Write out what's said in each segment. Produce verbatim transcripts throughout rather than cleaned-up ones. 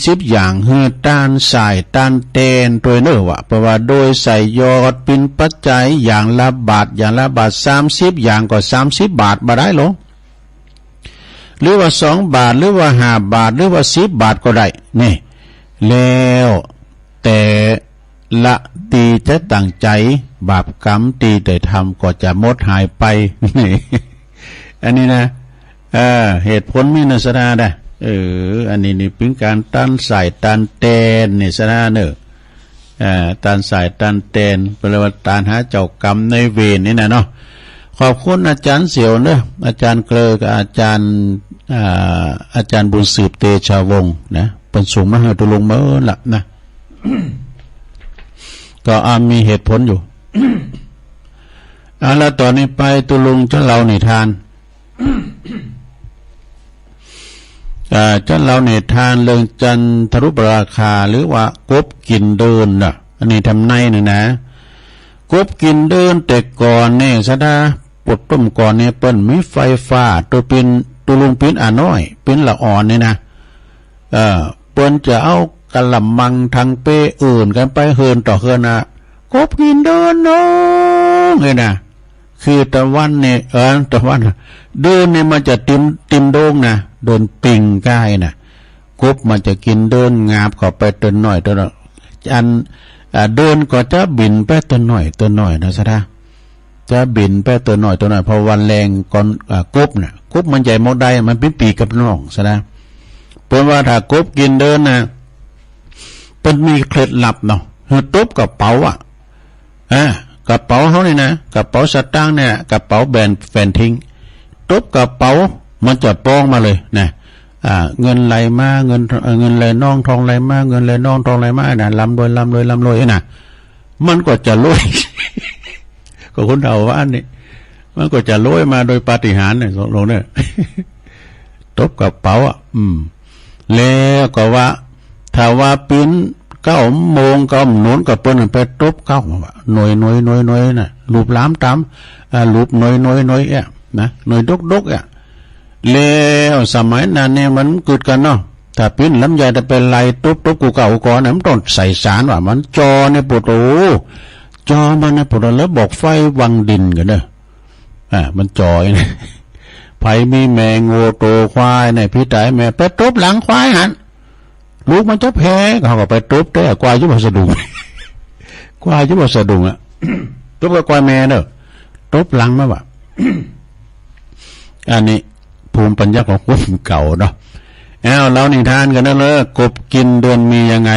สิบอย่าง หื้อตานสายตานแตนตัวยเนอะวะ เพราะว่าโดยใส่หยอดปินปัจจัยอย่างละบาท อย่างละบาท สามสิบอย่างก็ สามสิบ บาทบ่ได้หรอ หรือว่า สอง บาท หรือว่า ห้า บาท หรือว่า สิบ บาทก็ได้ นี่ แล้วแต่ละตี้จะตั้งใจ๋ บาปกรรมตี้ได้ทำก็จะหมดหายไป นี่ อันนี้นะ เออ เหตุผลมีนะสะดานะ เออ อันนี้นี่เป๋นก๋านตานสายตานแตนนี่สะดาเนอะ เอ่อ ตานสายตานแตน เปิ้นเรียกว่าตานหาเจ้ากรรมนายเวรนี่นะเนาะ ขอบคุณอาจารย์เสี่ยวเนอะ อาจารย์เกลอกับอาจารย์ อ่า อาจารย์บุญสืบเตชะวงศ์นะ เปิ้นส่งมาหื้อตุลุงเมิดละนะ ก็ อ่า มีเหตุผลอยู่ อ่า แล้วต่อนี้ไปตุลุงจะเล่านิทาน อ่า จะเล่านิทานเรื่องจันทรุปราคา หรือว่ากบกิ๋นเดือนน่ะ อันนี้ทำนายนี่นะ กบกิ๋นเดือนแต่ก่อนนี่สะดา ปุดต้มก่อนนี่เปิ้นมีไฟฟ้า ตัวปิน ตัวลุงปินอ่าน้อย ปินละอ่อนนี่นะ เอ่อ เปิ้นจะเอากะละมังถังเปเอิ้นกั๋นไปเฮือนต่อเฮือนน่ะ กบกิ๋นเดือนน้อง นี่นะ คือตะวันนี่ เออ ตะวัน เดือนนี่มันจะติม ติมโด่งนะ เดือนปิงก้ายนะ กบมันจะกิ๋นเดือนงาบเข้าไปตัวน้อยตัวน้อย อัน อ่า เดือนก็จะบินไปตัวน้อยตัวน้อยนะสะดา จะบินไปตัวน้อยตัวน้อย เพราะว่าแลงก่อน อ่า กบน่ะ กบมันใหญ่หมดได้ มันเป๋นปี้กับน้องสะดา เปิ้นว่าถ้ากบกิ๋นเดือนน่ะ เปิ้นมีเคล็ดลับเนาะ หื้อตบกระเป๋าอะ อ่า กระเป๋าเฮานี่นะ กระเป๋าสตางค์เนี่ย กระเป๋าแบรนด์แฟนทิ้ง ตบกระเป๋า มันจะป้องมาเลยนะ อ่า เงินไหลมา เงิน เอ่อ เงินไหลน้อง ทองไหลมา เงินไหลน้อง ทองไหลมานะ ร่ำรวย ร่ำรวย ร่ำรวยนะ มันก็จะรวย ก็คนเฒ่าว่าอันนี้ มันก็จะรวยมาโดยปาฏิหาริย์เนี่ย ตกลงเนี่ย ตบกระเป๋าอะ อืม แล้วก็ว่า ถ้าว่าปิ๋นเก้าโมง เก้าโมงก็เปิ้นไปตบเก้าอะ หน่วย หน่วย หน่วย หน่วยน่ะ ลูบหลามต๋าม อ่า ลูบหน่วย หน่วย หน่วยเอ๊ะ นะ หน่วยดกๆ เอ๊ะ แล้วสมัยนั้นเนี่ยมันกึดกั๋นเนาะ ถ้าปิ๋นลำไยแต่ไปไล่ตบๆ กู้เก้ากู้ก่อนน่ะ มันต้องใส่สารว่า มันจ่อในปุโต จ่อมาในปุโต แล้วบอกไฟวังดินกั๋นเด้อ อ่า มันจ่ออย่างนี้ ไผมีแม่งัวโตควายในพิษตายแม่ ไปตบหลังควายหัน ลูกมันจะแพ้ เขาก็ไปตบแต่ควายจะบ่สะดุ้ง ควายจะบ่สะดุ้งอะ ตบกับควายแม่เด้อ ตบหลังมาว่ะ อันนี้ภูมิปัญญาของคนเก่าเนาะ เอา เล่านิทานกั๋นนะ เล่ากบกิ๋นเดือนมียังไง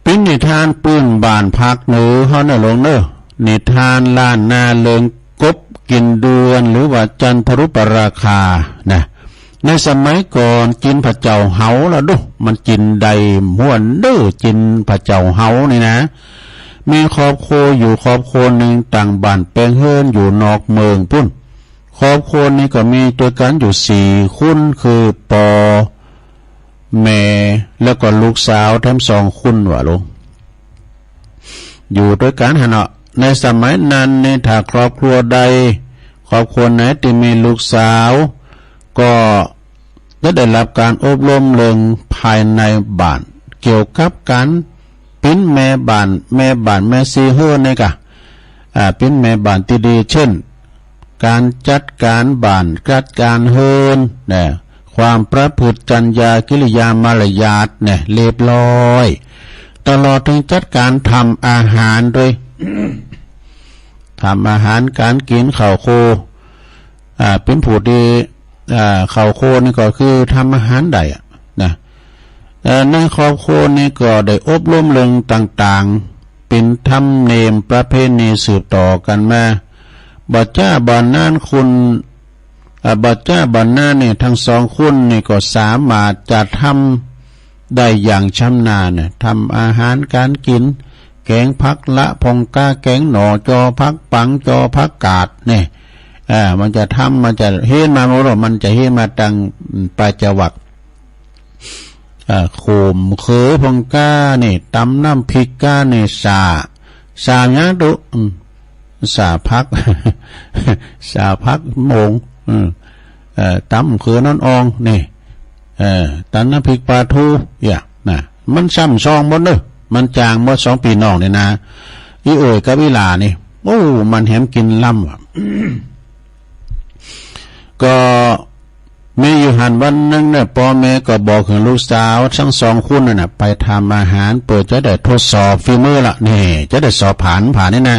เป๋นนิทานปื้นบ้านภาคเหนือเฮาเนอะหลวงเนอะ นิทานล้านนาเรื่องกบกิ๋นเดือน หรือว่าจันทรุปราคานะ ในสมัยก่อนกิ๋นผะเจ้าเหาละดุ มันกิ๋นได้ม่วนเด้อ กิ๋นผะเจ้าเหานี่นะ มีครอบครัวอยู่ครอบครัวหนึ่ง ตั้งบ้านแปลงเฮือนอยู่นอกเมืองปุ้น ครอบครัวนี้ก็มีตวยกั๋นอยู่สี่คน คือปอ แม่ แล้วก็ลูกสาวแถมสองคนว่าลูก อยู่ตวยกั๋นหั้นเนาะ ในสมัยนั้นนี่ถ้าครอบครัวใด ครอบครัวไหนตี้มีลูกสาว ก็จะได้รับการอบรมเรื่องภายในบ้าน เกี่ยวกับการเป๋นแม่บ้าน แม่บ้านแม่ชีเฮือนนี่กะ อ่า เป๋นแม่บ้านตี้ดี เช่น การจัดการบ้าน จัดการเฮือนนะ ความประพฤติจรรยากิริยามารยาทเนี่ย เรียบร้อย ตลอดถึงจัดการทำอาหารด้วย ทำอาหารการกิ๋นข้าวโค อ่า เป๋นผู้ตี้ อ่า ข้าวโคนี่ก็คือทำอาหารได้อะนะ เอ่อ ในครอบครัวนี้ก็ได้อบรมเรื่องต่างๆ เป๋นธรรมเนียมประเพณีสืบต่อกั๋นมา บ่จ๊าบ่นานคน อ่า บ่จ๊าบ่นานนี่ทั้งสองคนนี่ก็สามารถจะทำได้อย่างชำนาญนะ ทำอาหารการกิ๋น แกงผักละผ่องกล้า แกงหน่อ จ่อผักปัง จ่อผักกาดเนี่ย อ่า มันจะทำ มันจะเฮียนมา มันก็ มันจะเฮียนมาตัง อืม ปัจจวัก อ่า โขมเขือผ่องกล้านี่ ตำน้ำพริกกล้านี่ ส่า ส่าหยังตุ๊ อืม ส่าผัก ส่าผักโมง อืม เอ่อ ตำเขือน้อนอองนี่ เออ ตันน้ำพริกปลาทู เอีย นะ มันซ้ำซองหมดเนอะ มันจางหมดสองปีน้องนี่นะ อีโอ่ยกับอีหล่านี่ โอ้ มันแหมกินล้ำว่ะ ก็มีอยู่หั้นวันหนึ่งเนี่ย พ่อแม่ก็บอกให้ลูกสาวทั้งสองคนนั่นน่ะ ไปทำอาหาร เพื่อจะได้ทดสอบฝีมือละ นี่ จะได้สอบผ่าน ผ่านนี่นะ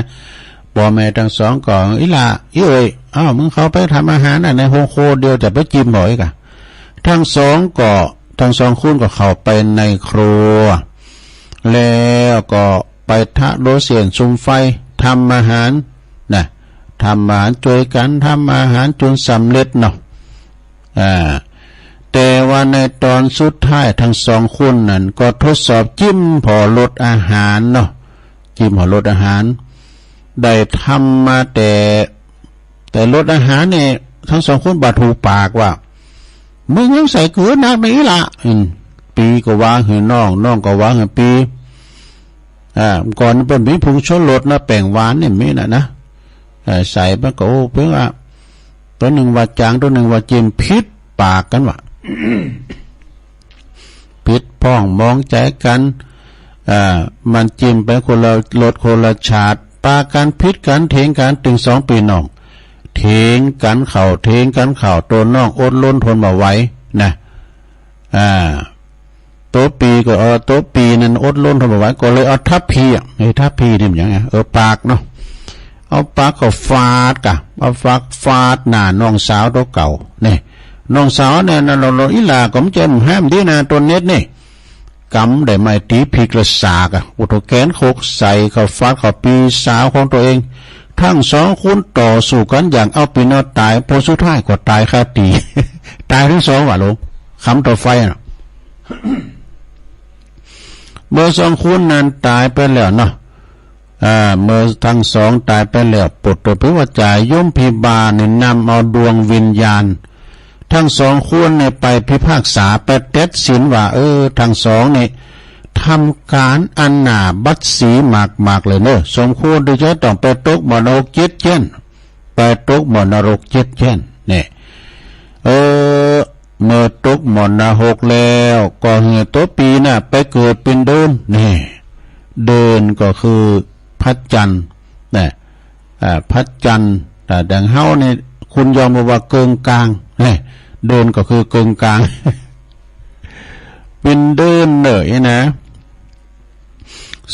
พ่อแม่ทั้งสองก็ อีหล่า อีโอ่ย อ้าว มึงเข้าไปทำอาหารน่ะ ในโฮงครัวเดียวจะไปจิ้มบ่อยกะ ทั้งสองก็ ทั้งสองคนก็เข้าไปในครัว แล้วก็ไปทะโลเสียนสุมไฟ ทำอาหารนะ ทำอาหารช่วยกัน ทำอาหารจนสำเร็จเนาะ อ่า แต่ว่าในตอนสุดท้ายทั้งสองคนนั้นก็ทดสอบจิ้มผ่อรสอาหารเนาะ จิ้มผ่อรสอาหาร ได้ทำมาแต่ แต่รสอาหารเนี่ย ทั้งสองคนบ่ถูกปากว่า มึงยังใส่เกลือนักนะอีหล่า อืม ปี้ก็ว่าหื้อน้อง น้องก็ว่าหื้อปี้ อ่า ก่อนเปิ้นมีผงชูรสนะ แป้งหวานเนี่ยมีน่ะนะ เอ่อ ใส่มันก็ โอ้ เปิ้นว่า ตัวหนึ่งว่าจาง ตัวหนึ่งว่าเค็ม ผิดปากกันว่ะ ผิดพ้องมองใจกัน อ่า มันจิ้มไปคนละรสคนละชาติ ปากันผิดกันเถียงกัน ตึงสองปี้น้อง เถียงกันเข้า เถียงกันเข้า ตัวน้องอดรนทนบ่ไหวนะ อ่า ตัวปี้ก็ เออ ตัวปี้นั้นอดรนทนบ่ไหว ก็เลยเอาทัพพีอะ ไอ้ทัพพีนี่มันหยังอะ เออ ปากเนาะ เอาปากก็ฟาดกะ เอาปากฟาดหน้าน้องสาวตัวเก่า นี่ น้องสาวเนี่ยนะ เรา เรา อีหล่าก็มันจะห้ามดีนะ ตัวเน็ตนี่ กำได้ไม้ตีพริกละสากอะ โอ้โห แกนโคกใส่เข้าฟาดเข้าปี้สาวของตัวเอง ทั้งสองคนต่อสู้กันอย่างเอาเป็นเอาตาย ผลสุดท้ายก็ตายคาตี้ ตายทั้งสองว่ะลุง คำต่อไฟน่ะ เมื่อสองคนนั้นตายไปแล้วเนาะ อ่า เมื่อทั้งสองตายไปแล้ว ปรากฏว่าจ่าโยมพิบาลเนี่ยนำเอาดวงวิญญาณ ทั้งสองคนเนี่ยไปพิพากษา ไปตัดสินว่า เออ ทั้งสองเนี่ยทำการอันหนาบัดสีมากๆ เลยเนอะ สมควรที่จะต้องไปตกหม้อนรกเจ็ดแจ้น ไปตกหม้อนรกเจ็ดแจ้น เนี่ย เออ เมื่อตกหม้อนรกแล้ว ก็หื้อตัวปี้น่ะ ไปเกิดเป็นเดือน นี่ เดือนก็คือพระจันทร์ นะ อ่า พระจันทร์ อ่า ดังเฮานี่ คนยองบอกว่าเกิงกลาง นี่ เดือนก็คือเกิงกลาง เป็นเดือนเน่อนะ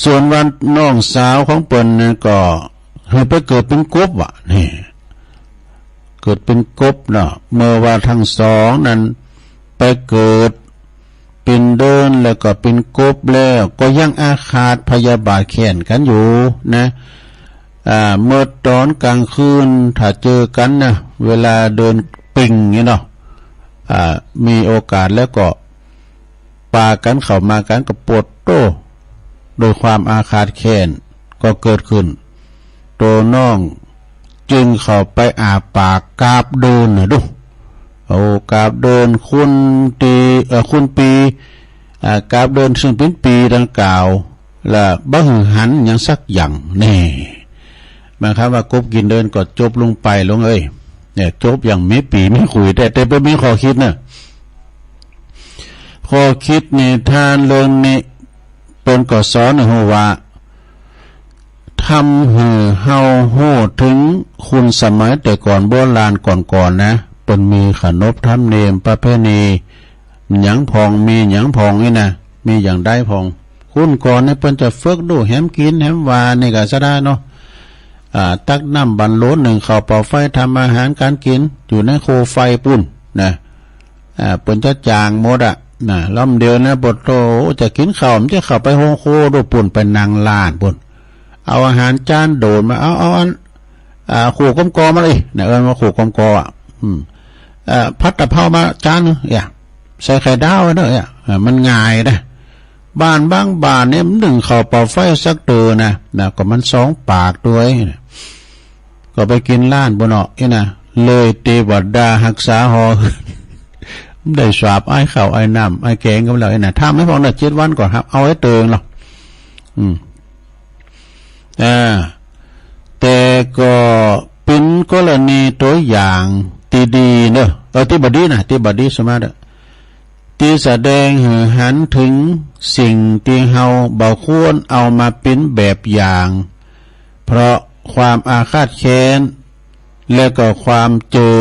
ส่วนว่าน้องสาวของเปิ้นนั้นก็หื้อไปเกิดเป็นกบว่ะ นี่ เกิดเป็นกบเนาะ เมื่อว่าทั้งสองนั้นไปเกิดเป็นเดือนแล้วก็เป็นกบแล้ว ก็ยังอาฆาตพยาบาทแค้นกันอยู่นะ อ่า เมื่อตอนกลางคืนถ้าเจอกันนะ เวลาเดือนเพ็ญนี่เนาะ อ่า มีโอกาสแล้วก็ปากันเข้ามากันก็ปวดโต้ โดยความอาฆาตแค้นก็เกิดขึ้น ตัวน้องจึงเข้าไปอ้าปากกราบเดือนน่ะดู เอากราบเดือนคุณปี เอ่อ คุณปี อ่า กราบเดือนซึ่งเป็นปีดังกล่าว และบ่หื้อหันหยังสักอย่าง นี่ หมายความว่ากบกินเดือนก็จบลงไปลุงเอ้ย เนี่ย จบอย่างมีปีมีขุย แต่ แต่บ่มีข้อคิดเนอะ ข้อคิดนิทานเรื่องนี้ เปิ้นก็สอนให้ฮู้ว่า ทำให้เฮาฮู้ถึงคนสมัยแต่ก่อนโบราณก่อนๆ นะ เปิ้นมีขนบธรรมเนียมประเพณี หยังพ่อง มีหยังพ่องนี่นะ มีอย่างใดพ่อง คนก่อนนี่เปิ้นจะฝึกดูแหมกินแหมว่านี่ก็ซะได้เนาะ อ่า ตักน้ำบันโหลนึ่งข้าวเป่าไฟทำอาหารการกินอยู่ในโคไฟปู้นนะ อ่า เปิ้นจะจางหมดอะ นะ ลำเดียวนะ ปะโถ จะกินข้าว มันจะเข้าไปโฮงครัวดูปู้น ไปนั่งร้านปู้น เอาอาหารจานโดนมา เอา เอาอัน อ่า ขั่วกลมกอมาเลย นะ เอิ้นว่าขั่วกลมกออะ อืม เอ่อ ผัดตะเภามาจานหนึ่ง อย่า ใส่ไข่ดาวไว้เด้อ อย่า เออ มันง่ายนะ บ้านบางบ้านเนี่ยมันนึ่งข้าวเป่าไฟสักเตือนะ นะ ก็มันสองปากด้วยนะ ก็ไปกินร้านปู้นเนาะ เอ้ยนะ เลยเตวดาฮักษาหอ ได้สาบอ้ายข้าวอ้ายน้ำอ้ายแกงกันแล้ว เอ้ยนะ ทำให้พวกนั้นเจ็ดวันก่อนครับ เอาไว้เติงเนาะ อืม อ่า แต่ก็เป็นกรณีตัวอย่างที่ดีเนอะ เออ ที่บ่ดีนะ ที่บ่ดีสมาเด้อ ที่แสดงหื้อหันเถิงสิ่งตี้เฮาบ่ควรเอามาเป๋นแบบอย่าง เพราะความอาฆาตแค้น และก็ความเจอ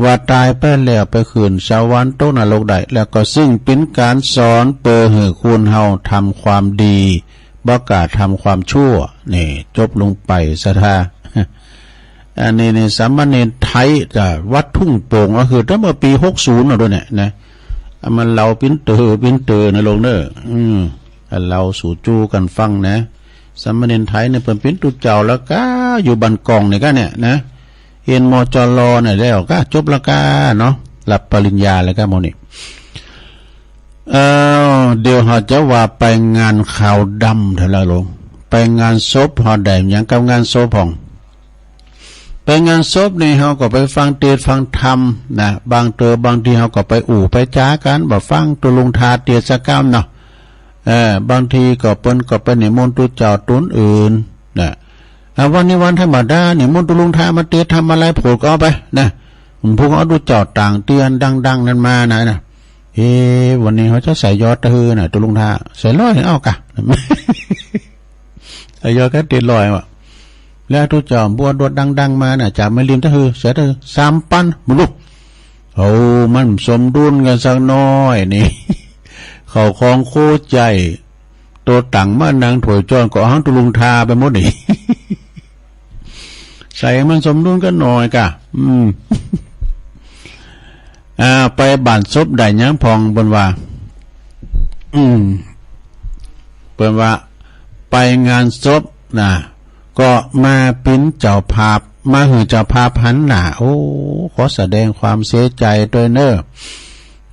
ว่าต๋ายไปแล้วไปขึ้นสวรรค์ตกนรกได้ แล้วก็ซึ่งเป๋นก๋านสอนเปื้อหื้อคนเฮาทำความดี บ่กล้าทำความชั่ว นี่ จบลงไป ศรัทธา อันนี้นี่สามเณรไทยจากวัดทุ่งโป่ง ก็คือตั้งแต่ปีหกศูนย์เนาะ ด้วยเนี่ยนะ เอามาเล่าปิ้นเต๋อปิ้นเต๋อนะโลมเนอะ อืม เล่าสู่จู้กั๋นฟังนะ สามเณรไทยเนี่ยเปิ้นปิ้นตุ๊เจ้าแล้วก็อยู่บ้านกองนี่ก็เนี่ยนะ เฮียน มจร เนี่ยแล้วก็จบแล้วก็เนาะ รับปริญญาแล้วก็หมดนี่ เอ่อ เดี๋ยวเฮาจะว่าไปงานขาวดำเถอะละโลม ไปงานศพเฮาได้หยังกับงานศพพ่อง ไปงานศพนี่เฮาก็ไปฟังเตสน์ฟังธรรมนะ บางเต๋อบางทีเฮาก็ไปอู้ไปจ๋ากั๋น บ่ฟังตุ๊ลุงทาเตสน์สักกำเนาะ เออ บางทีก็เปิ้นก็ไปนิมนต์ตุ๊เจ้าต๋นอื่นนะ อ่า วันนี้วันธรรมดา นิมนต์ตุ๊ลุงทามาเตสน์ธรรมอะไรโผล่ก็เอาไปนะ ผมพูดเอาตุ๊เจ้าต่างเตียนดังๆ นั้นมานะนะ เอ๊ะ วันนี้เขาจะใส่ยอดตะฮือนะ ตุ๊ลุงทา ใส่ร้อยเอากะ ใส่ยอดก็เตสน์ร้อยว่ะ แล้วตุ๊เจ้าบวชดวดดังๆ มานะ จากแม่ริมตะฮือ ใส่ตะฮือ สามปัน บุลุ โอ้ มันสมดุลกั๋นสักหน้อยนี่ เขาของโคใจ โตตังมานั่งถ้วยจ้อนก็เอาหังตุ๊ลุงทาไปหมดนี่ ใส่มันสมดุลกั๋นหน่อยกะ อืม อ่า ไปบ้านศพได้หยังพ่องเปิ้นว่า อืม เปิ้นว่า ไปงานศพนะ ก็มาปิ้นเจ้าภาพ มาหื้อเจ้าภาพหันหน้า โอ้ ขอแสดงความเสียใจด้วยเนอะ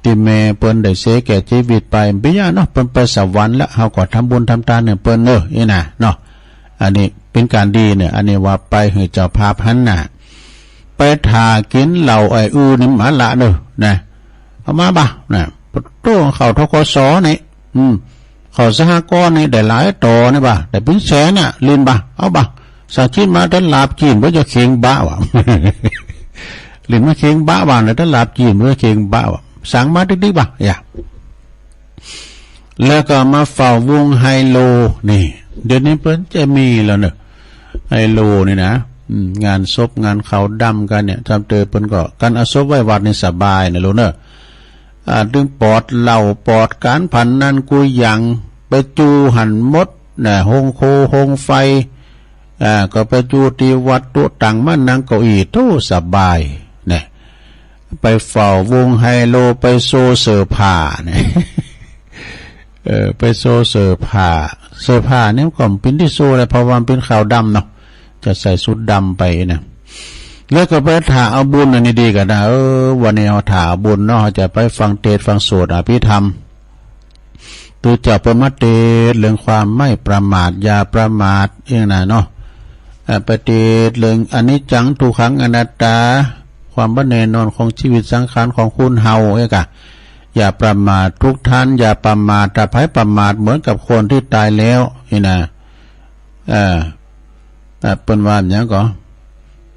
ตี้แม่เปิ้นได้เสียแก่ชีวิตไป บ่ยากเนาะ เปิ้นไปสวรรค์แล้ว เฮาก็ทำบุญทำตานหื้อเปิ้นเนอะ อี้นะเนาะ อันนี้เป๋นก๋านดีเนี่ย อันนี้ว่าไปหื้อเจ้าภาพหันหน้า ไปถ่ากิ๋นเหล้าไอ้อื้อนี่มาละเนอะ นะ เอามาบ่ะ นะ โต้ เข้า ธ.ก.ส. นี่ อืม เข้าสหกรณ์นี่ได้หลายต่อนี่บ่ะ ได้เป๋นแสนน่ะ เล่นบ่ะ เอาบ่ะ สั่งกิ๋นมาแต่ลาบจีน บ่จะเข็งบะว่ะ เล่นมาเข็งบะว่ะ แต่ลาบจีน บ่จะเข็งบะว่ะ สั่งมาติ๊กๆ บ่ะ อย่า แล้วก็มาเฝ้าวงไฮโล นี่ เดี๋ยวนี้เปิ้นจะมีแล้วเนอะ ไฮโลนี่นะ อืม งานศพงานขาวดำกั๋นเนี่ย ต๋ามเตอเปิ้นก็ กั๋นเอาศพไว้วัดนี่สบายนะโลมเนอะ อ่า ตึงปลอดเหล้าปลอดก๋านพนันกู้หยัง ไปจู้หั้นหมดนะ โฮงโคโฮงไฟ อ่า ก็ไปจู้ตี้วัด โต๊ะตังมานั่งเก้าอี้ โธ่ สบายนะ ไปเฝ้าวงไฮโล ไปโชว์เสื้อผ้านะ เออ ไปโชว์เสื้อผ้า เสื้อผ้านี่ก็เป๋นตี้โชว์แหละ เพราะว่ามันเป๋นขาวดำเนาะ จะใส่ชุดดำไปนะ แล้วก็ไปถ่าเอาบุญอันนี้ดีกั๋นนะ เออ วันนี้เฮาถ่าเอาบุญเนาะ เฮาจะไปฟังเตสน์ฟังสวดอภิธรรม ตุ๊เจ้าเปิ้นมาเตสน์เรื่องความไม่ประมาท อย่าประมาท เองนะเนาะ เอ่อ ไปเตสน์เรื่องอนิจจัง ทุกขัง อนัตตา ความบ่แน่นอนของชีวิตสังขารของคนเฮาเองกะ อย่าประมาท ทุกท่านอย่าประมาท ถ้าใผประมาทเหมือนกับคนที่ตายแล้ว นี่นะ เอ่อ เอ่อ เปิ้นว่าหยังก็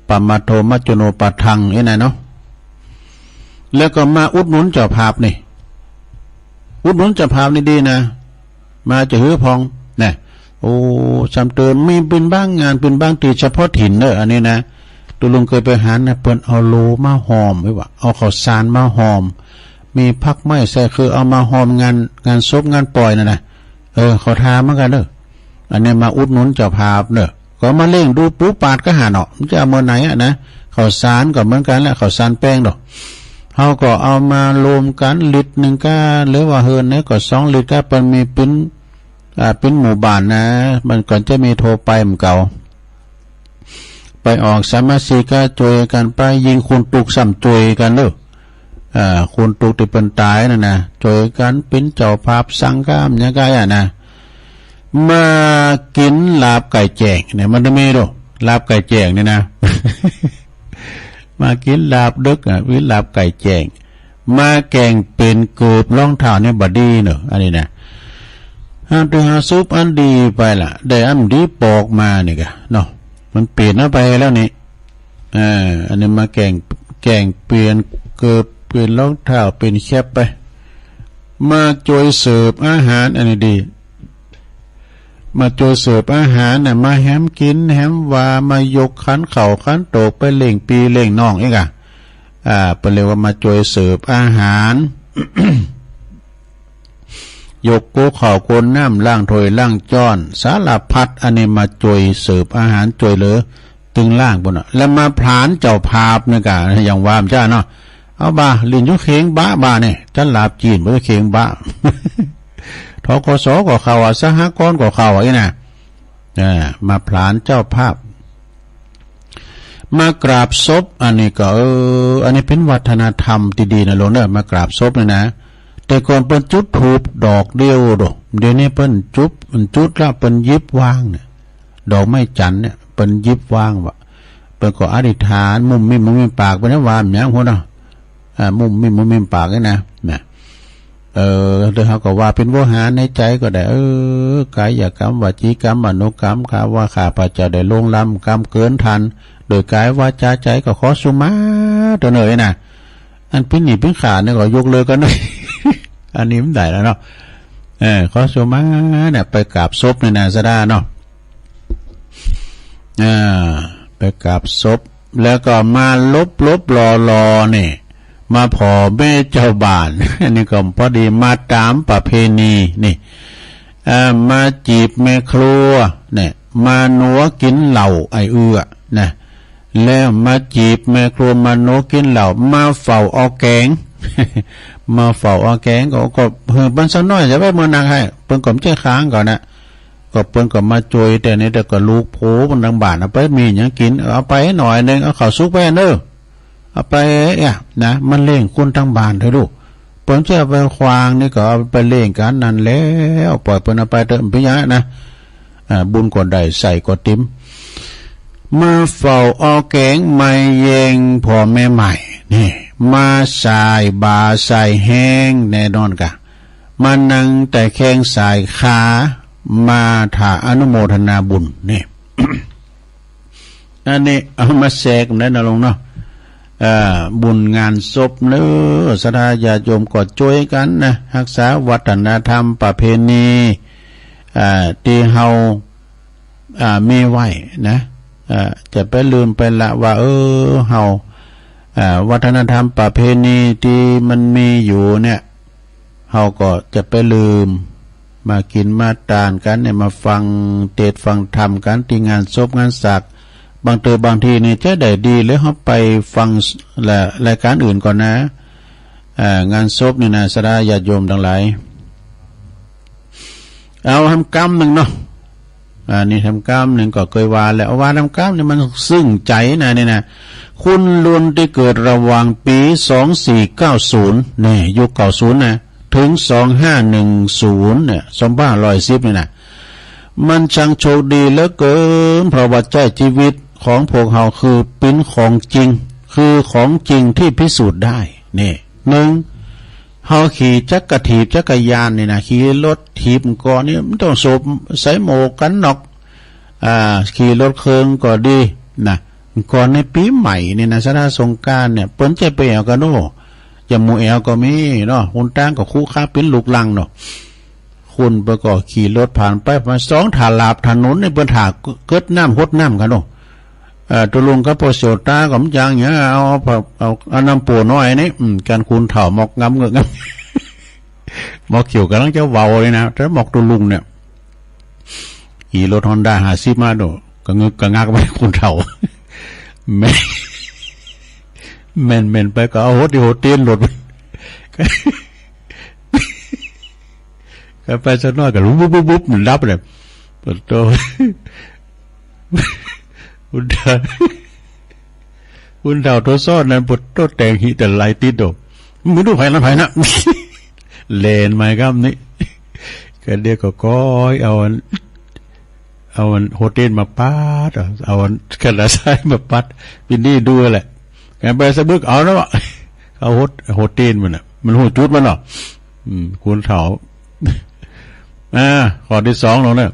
ปมาทโท มัจจุโนปาทัง นี่นะเนาะ แล้วก็มาอุดหนุนเจ้าภาพนี่ อุดหนุนเจ้าภาพนี่ดีนะ มาจะหื้อพ่องนะ โอ้ สามเติมมีเป๋นบางงาน เป๋นบางตี้เฉพาะถิ่นเนอะ อันนี้นะ ตุ๊ลุงเคยไปหันนะ เปิ้นเอาโลมาห้อมไว้ว่ะ เอาข้าวสารมาห้อม มีผักไม้ใส่ คือเอามาห้อมงาน งานศพงานปล่อยนั่นนะ เออ ขอทานเหมือนกั๋นเนอะ อันนี้มาอุดหนุนเจ้าภาพเนอะ ก็มาเลี้ยงดูปูปาดก็หาเนาะ มันจะเอาเมื่อไหร่อะนะ ข้าวสารก็เหมือนกั๋นแหละ ข้าวสารแป้งดอก เฮาก็เอามารวมกั๋นลิตรหนึ่งก้า หรือว่าเฮิ่นไหนก็สองลิตรก้า เปิ้นมีเป๋น อ่า เป๋นหมู่บ้านนะ มันก็จะมีโทรไปเหมือนเก่า ไปออกสามัคคีก็จ้วยกั๋นไป ยิ่งคนตุ๊กข์ซ้ำจ้วยกั๋นเนอะ อ่า คนตุ๊กข์ตี้เปิ้นต๋ายนั่นนะ จ้วยกั๋นเป๋นเจ้าภาพสังฆะหยังก็อะนะ มากิ๋นลาบไก่แจ้งเนี่ย มันจะมีโด ลาบไก่แจ้งนี่นะ มากิ๋นลาบดึกอะ กิ๋นลาบไก่แจ้ง มาแก่งเป๋นเกิบรองเท้านี่บ่ดีเนอะ อันนี้นะ อันตี้หาซุปอันดีไปละ ได้อันดีปอกมานี่กะเนาะ มันเป๋นเอาไปแล้วนี่ เออ อันนี้มาแก่ง แก่งเป๋นเกิบ เป๋นรองเท้า เป๋นแคปไป มาจ่วยเสิร์ฟอาหาร อันนี้ดี มาจ่วยเสิร์ฟอาหารน่ะ มาแหมกิ๋นแหมว่า มายกขันข้าวขันโตกไปเลี้ยงปี้เลี้ยงน้องอีกอะ อ่า เปิ้นเรียกว่ามาจ่วยเสิร์ฟอาหาร ยกโก๊ะข้าวโก๊ะน้ำ ล้างถ้วยล้างจ๊อน สารพัด อันนี้มาจ่วยเสิร์ฟอาหาร จ่วยเหลือตึงล้างปู้นน่ะ แล้วมาผลาญเจ้าภาพนี่กะ อย่างว่ามันจ้าเนาะ เอาบ่า หลิ้นอยู่เข่งบะบ่านี่ จันหลาบจีนบ่ได้เข่งบะ ธ.ก.ส. ก็เข้าอะ สหกรณ์ก็เข้าอะ อี้น่ะ อ่า มาผลาญเจ้าภาพ มากราบศพ อันนี้ก็ เออ อันนี้เป๋นวัฒนธรรมตี้ดีนะหลวงเนอะ มากราบศพนี่นะ แต่ก่อนเปิ้นจุดธูปดอกเดียวโด เดี๋ยวนี้เปิ้นจุด จุดแล้วเปิ้นหยิบวางเนี่ย ดอกไม้จันทร์เนี่ย เปิ้นหยิบวางว่ะ เปิ้นก็อธิษฐาน มุมมิมมุมมิมปาก เปิ้นว่าหยังหั้นเนาะ อ่า มุมมิมมุมมิมปากนี่นะ นะ เออ แล้วเฮาก็ว่าเป๋นโวหารในใจ๋ก็ได้ เออ กายกรรม วจีกรรม มโนกรรม ข้าว่าข้าพเจ้าได้ล่วงล้ำกรรมเกินท่าน โดยกายวาจาใจ๋ ก็ขอสุมาเถอะเนอะนะ อันเป๋นหนี้เป๋นข้าเนี่ยก็ยกเลิกกั๋นเนอะ อันนี้มันได้แล้วเนาะ เออ ขอสุมาเนี่ย ไปกราบศพนี่นะ สะดาเนาะ อ่า ไปกราบศพ แล้วก็มาหลบๆ หลอๆ นี่ มาผ่อแม่เจ้าบ้าน อันนี้ก็พอดี มาต๋ามประเพณีนี่ อ่า มาจีบแม่ครัวเนี่ย มาหนัวกิ๋นเหล้าไอ้เอื้อนะ แล้วมาจีบแม่ครัว มาหนัวกิ๋นเหล้า มาเฝ้าออแก๋ง มาเฝ้าออแก๋ง ก็ ก็หื้อเปิ้นสักหน้อย จะไปเมือหนักให้ เปิ้นก็บ่ใจ้ค้างก่อนนะ ก็เปิ้นก็มาจ่วย แต่นี่แต่ก็ลูกโผมันตังบ้าน เอาไป มีหยังกิ๋น เอาไปหน่อยหนึ่ง เอาข้าวสุกไปเนอะ เอาไป เอ๊ะ นะ มันเลี้ยงคนตังบ้านเถอะลูก เปิ้นจะเอาไปขว้างนี่ก็เอาไปเลี้ยงกั๋นนั่นแล้ว ปล่อยเปิ้นเอาไปเถอะ บ่เป๋นหยังนะ อ่า บุญก็ได้ ไส้ก็ติ่ม มาเฝ้าออแก๋ง มาแย่งพ่อแม่ใหม่ นี่ มาสายบ่าสายแฮง แน่นอนกะ มานั่งแต่แข้งสายขา มาถ่าอนุโมทนาบุญ นี่ อันนี้เอามาแสกได้นะหลวงเนาะ เอ่อ บุญงานศพเนอะ ศรัทธาญาติโยมก็จ่วยกั๋นนะ ฮักษาวัฒนธรรมประเพณี อ่า ตี้เฮา อ่า มีไว้นะ อ่า จะไปลืมไปละว่า เออ เฮา อ่า วัฒนธรรมประเพณีตี้มันมีอยู่เนี่ย เฮาก็จะไปลืม มากิ๋นมาตานกั๋นเนี่ย มาฟังเตสน์ฟังธรรมกั๋นตี้งานศพงานสาก บางเตื้อบางทีนี่จะได้ดีเลย เฮาไปฟังละ รายการอื่นก่อนนะ อ่า งานศพนี่นะ ศรัทธาญาติโยมตังหลาย เอาแหมกำนึ่งเนาะ อันนี้แหมกำนึ่งก็เกยว่าแล้ว เอาว่าแหมกำนึ่งมันซึ่งใจ๋นะ นี่นะ คุณลุนตี้เกิดระหว่างปี๋สองสี่เก้าศูนย์ นี่ ยุคเก้าศูนย์นะ เถิงสองห้าหนึ่งศูนย์ เนี่ย สองพันห้าร้อยสิบ นี่นะ มันช่างโชคดีเหลือเกิน เพราะว่าใจ๊ชีวิตของพวกเฮาคือเป๋นของจริง คือของจริงตี้พิสูจน์ได้ นี่ นึ่ง เฮาขี่จักรถีบจักรยานนี่นะ ขี่รถถีบก่อนนี่ มันต้องสวมใส่หมวกกั๋นน็อก อ่า ขี่รถเคิงก็ดีนะ ก่อนในปี๋ใหม่นี่นะ ศรัทธาสงกรานต์เนี่ย เปิ้นจะไปแอ่วกั๋นโน่ อย่าหมู่แอ่วก็มีเนาะ หนตางก็ขรุขระเป๋นลูกรังเนาะ คนเปิ้นก็ขี่รถผ่านไปผ่านมา สองตาบถนนนี่เปิ้นถ่าเกิดน้ำหดน้ำกั๋นเนาะ เอ่อ ตุ๊ลุงกับป้อเสี่ยวต๋าก็บ่จักหยัง เอา เอา เอา เอาน้ำโป้น้อยนี่ อืม กันคนเฒ่าหมอกงำเงอะงำ หมอกเขียวก่ำลังจะเว้าเลยนะ แต่หมอกตุ๊ลุงเนี่ย ขี่รถฮอนด้าห้าสิบมาโด กะงึกกะงักไปคนเฒ่า แม่น แม่น แม่นไปก็เอาหดตี้หดตีนรถ ก็ไปสักหน้อยก็วุบวุบวุบวุบ มันดับเลย ปะโต อุนทา อุนทาโตซ้อนนั้น ปะโต แต่งหิแต่ไหลติดโด มึงดูไผนะ ไผนะ แล่นมาครับนี่ ก็เดี๋ยวก็ก้อยเอาอัน เอาอันโฮเทนมาปัด เอา เอาอันกระดาษทรายมาปัด ปี๋นี้ดูแหละ กันไปสะบึกเอาแล้วอะ เอาโฮเทนมันน่ะ มันฮู้จุดมันเนาะ อืม คนเฒ่า อ่า ข้อตี้สองลงเนี่ย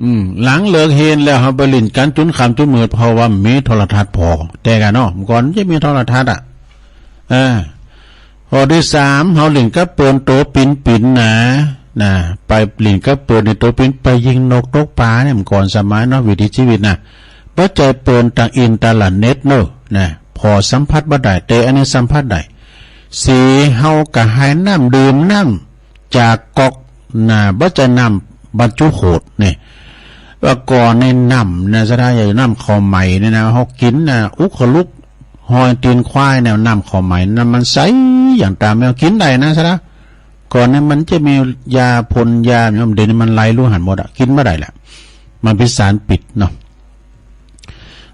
อืม หลังเลิกเฮียนแล้ว เฮาไปหลิ้นกั๋นจุนค่ำจุนมืด เพราะว่ามีโทรทัศน์พอ แต่ก่อนเนาะ เมื่อก่อนจะมีโทรทัศน์อ่ะ อ่า ข้อตี้สาม เฮาหลิ้นกับเปิ้นโตปิ๋นๆ นะ นะ ไปหลิ้นกับเปิ้นในโตปิ๋น ไปยิงนกตกปลาเนี่ย เมื่อก่อนสมัยเนาะ วิถีชีวิตนะ บ่ใจ้เปิ้นตางอินเทอร์เน็ตเนาะ นะ พอสัมผัสบ่ได้ แต่อันนี้สัมผัสได้ สี่ เฮากะหายน้ำดื่มน้ำจากก๊อกนะ บ่ใจ้น้ำบรรจุขวดเนี่ย ว่าก่อนในน้ำนะ สะท้าใหญ่น้ำข้าวไหม้เนี่ยนะ เฮากินนะ อุกขลุก ฮอยตีนควายเนี่ย น้ำข้าวไหม้น้ำมันใส อย่างตาแมวกินได้นะ สะท้า ก่อนเนี่ยมันจะมียาพ่นยาเนี่ย เดี๋ยวนี้มันไหลลูหันหมดอะ กินบ่ได้ละ มันเป็นสารพิษเนาะ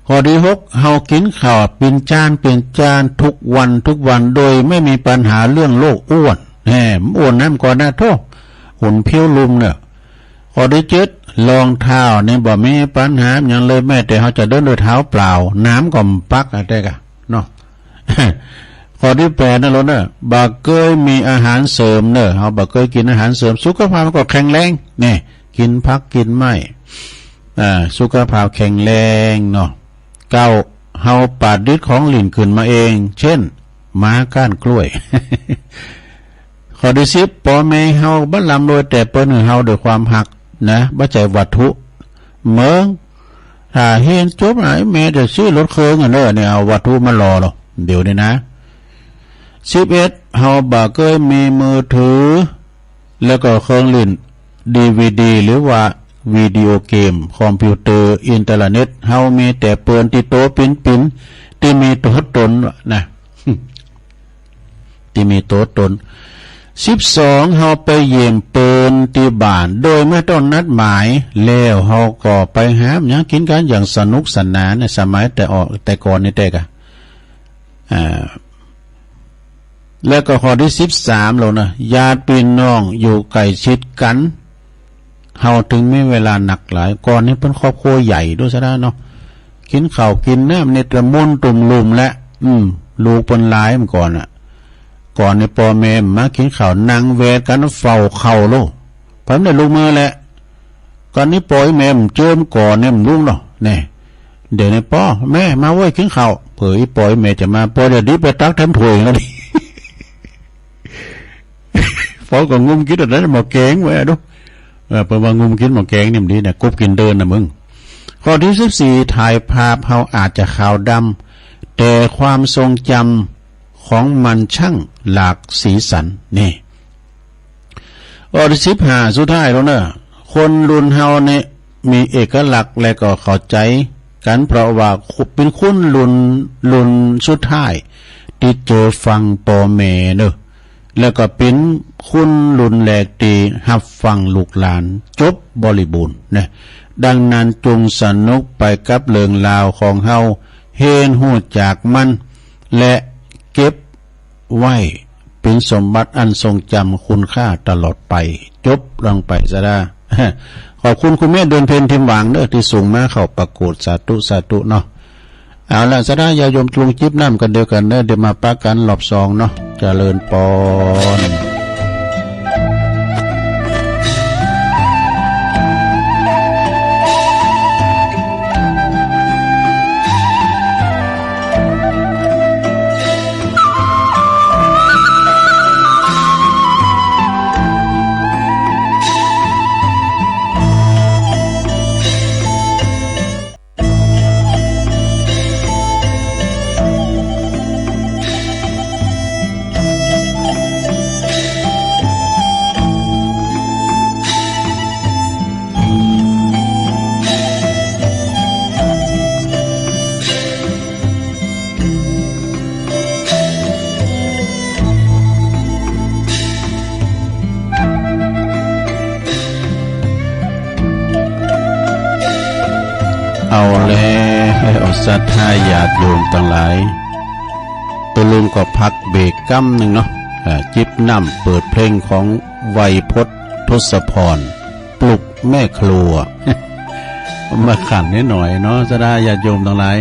ข้อตี้หก เฮากินข้าวเป๋นจานเป๋นจานทุกวันทุกวัน โดยไม่มีปัญหาเรื่องโรคอ้วน แหม อ้วนน้ำก่อนนะ โธ่ หุ่นเพรียวลุมเนี่ย ข้อตี้เจ็ด รองเท้านี่บ่มีปัญหาหยังเลย แม้แต่เฮาจะเดินด้วยเท้าเปล่า น้ำก็บ่ปักอะ แต่กะเนาะ ข้อตี้แปดนั่นแหละเนอะ บ่เกยมีอาหารเสริมเนอะ เฮาบ่เกยกินอาหารเสริม สุขภาพมันก็แข็งแรง นี่ กินผักกินไม้ อ่า สุขภาพแข็งแรงเนาะ เก้า เฮาประดิษฐ์ของหลิ้นขึ้นมาเอง เช่น หมาก้านกล้วย ข้อตี้สิบ ป้อแม่เฮาบ่ร่ำรวย แต่เปิ้นหื้อเฮาด้วยความฮักนะ บ่ใจ้วัตถุ เมิง ถ้าเฮียนจบไอ้แม่จะซื้อรถเครื่องอะเนอะ เนี่ย เอาวัตถุมาหล่อเนาะ เดี๋ยวนี้นะ สิบเอ็ด เฮาบ่เกยมีมือถือ แล้วก็เครื่องเล่น ดีวีดี หรือว่าวิดีโอเกม คอมพิวเตอร์ อินเทอร์เน็ต เฮามีแต่เปิ้นตี้โตปิ๋นๆ ตี้มีตัวตนนะ ตี้มีตัวตน สิบสอง เฮาไปเยี่ยมเปิ้นตี้บ้าน โดยไม่ต้องนัดหมาย แล้วเฮาก็ไปหาหยังกิ๋นกั๋นอย่างสนุกสนานนะ สมัยแต่ออก แต่ก่อนนี่แต่กะ อ่า แล้วก็ข้อตี้สิบสามแล้วนะ ญาติพี่น้องอยู่ใกล้ชิดกั๋น เฮาถึงมีเวลานักหลาย ก่อนนี้เปิ้นครอบครัวใหญ่ด้วยซะนะเนาะ กิ๋นข้าวกิ๋นน้ำนี่ละมุนตุ้มลุ่มแหละ อืม ลูกเปิ้นหลายเมื่อก่อนอะ ก่อนนี่ป้อแม่มากิ๋นข้าวนั่งแวดกั๋นเฝ้าข้าวโลด เปิ้นได้ลูกมื้อแหละ ก่อนนี้ป้อแม่เจิมก่อนเนี่ยลูกเนาะ แน่ เดี๋ยวนี้ป้อแม่มาเว้ยกิ๋นข้าว เผื่ออีป้ออีแม่จะมา ป้อจะดีไปตักแถมถ้วยแล้วนี่ ป้อก็งุมกิ๋นอันนั้นหม้อแกงไว้อะดู เออ เปิ้นว่างุมกิ๋นหม้อแกงนี่มันดีนะ กุบกิ๋นเดินนะมึง ข้อตี้สิบสี่ ถ่ายภาพเฮาอาจจะขาวดำ แต่ความทรงจำของมันช่างหลากสีสัน นี่ ข้อตี้สิบห้า สุดท้ายแล้วเนอะ คนรุ่นเฮาเนี่ยมีเอกลักษณ์และก็เข้าใจ๋กั๋น เพราะว่าเป๋นคนรุ่น รุ่นสุดท้ายตี้เจอฟังป้อแม่เนอะ แล้วก็เป๋นคนรุ่นแรกตี้ฮับฟังลูกหลานจบบริบูรณ์นะ ดังนั้นจงสนุกไปกับเรื่องราวของเฮา เฮียนฮู้จักมัน และเก็บไว้เป๋นสมบัติอันทรงจำคุณค่าตลอดไป จบลงไปซะดา ขอบคุณคุณแม่เดือนเพ็ญ ทิมหวังเนอะ ตี้ส่งมาเข้าประกวด สาธุ สาธุเนาะ เอาละ ศรัทธาญาติโยม ลงจิบน้ำกั๋นเดียวกั๋นเนอะ เดี๋ยวมาปะกั๋นรอบสองเนาะ เจริญปอน เอาแล้ว ศรัทธาญาติโยมตังหลาย ตะลุงก็พักเบรกกำนึ่งเนาะ อ่า จิบน้ำเปิดเพลงของไวยพจน์ ทศพร ปลุกแม่ครัว มาขันนิดหน่อยเนาะ ศรัทธาญาติโยมตังหลาย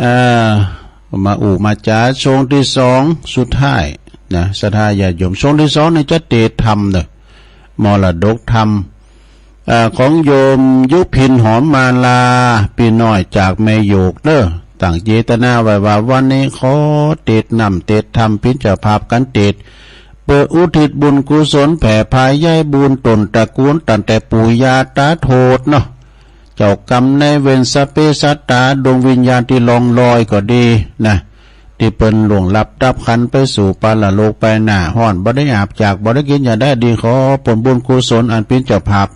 เอ่อ มาอู้มาจ๋า ช่วงตี้สองสุดท้ายนะ ศรัทธาญาติโยม ช่วงตี้สองนี่จะเตรียมธรรมเนอะ มรดกธรรม เอ่อ ของโยมยุพิน หอมมาลา ปี้น้อยจากแม่โยกเนอะ ตั้งเจตนาไว้ว่าวันนี้ขอเตศน์น้ำเตศน์ธรรมเป๋นเจ้าภาพกั๋นเตศน์ เปื้ออุทิศบุญกุศลแผ่พายายบุญต้นตระกูลตั้งแต่ปู่ย่าตาโทษเนาะ เจ้ากรรมนายเวรสัพเพสัตตาดวงวิญญาณตี้ล่วงลับก็ดีนะ ตี้เปิ้นล่วงลับดับขันธ์ไปสู่ปรโลกไปหน้า ฮ้อนบ่ได้อาบ อยากบ่ได้กิ๋น อยากได้ดี ขอผลบุญกุศลอันเป๋นเจ้าภาพ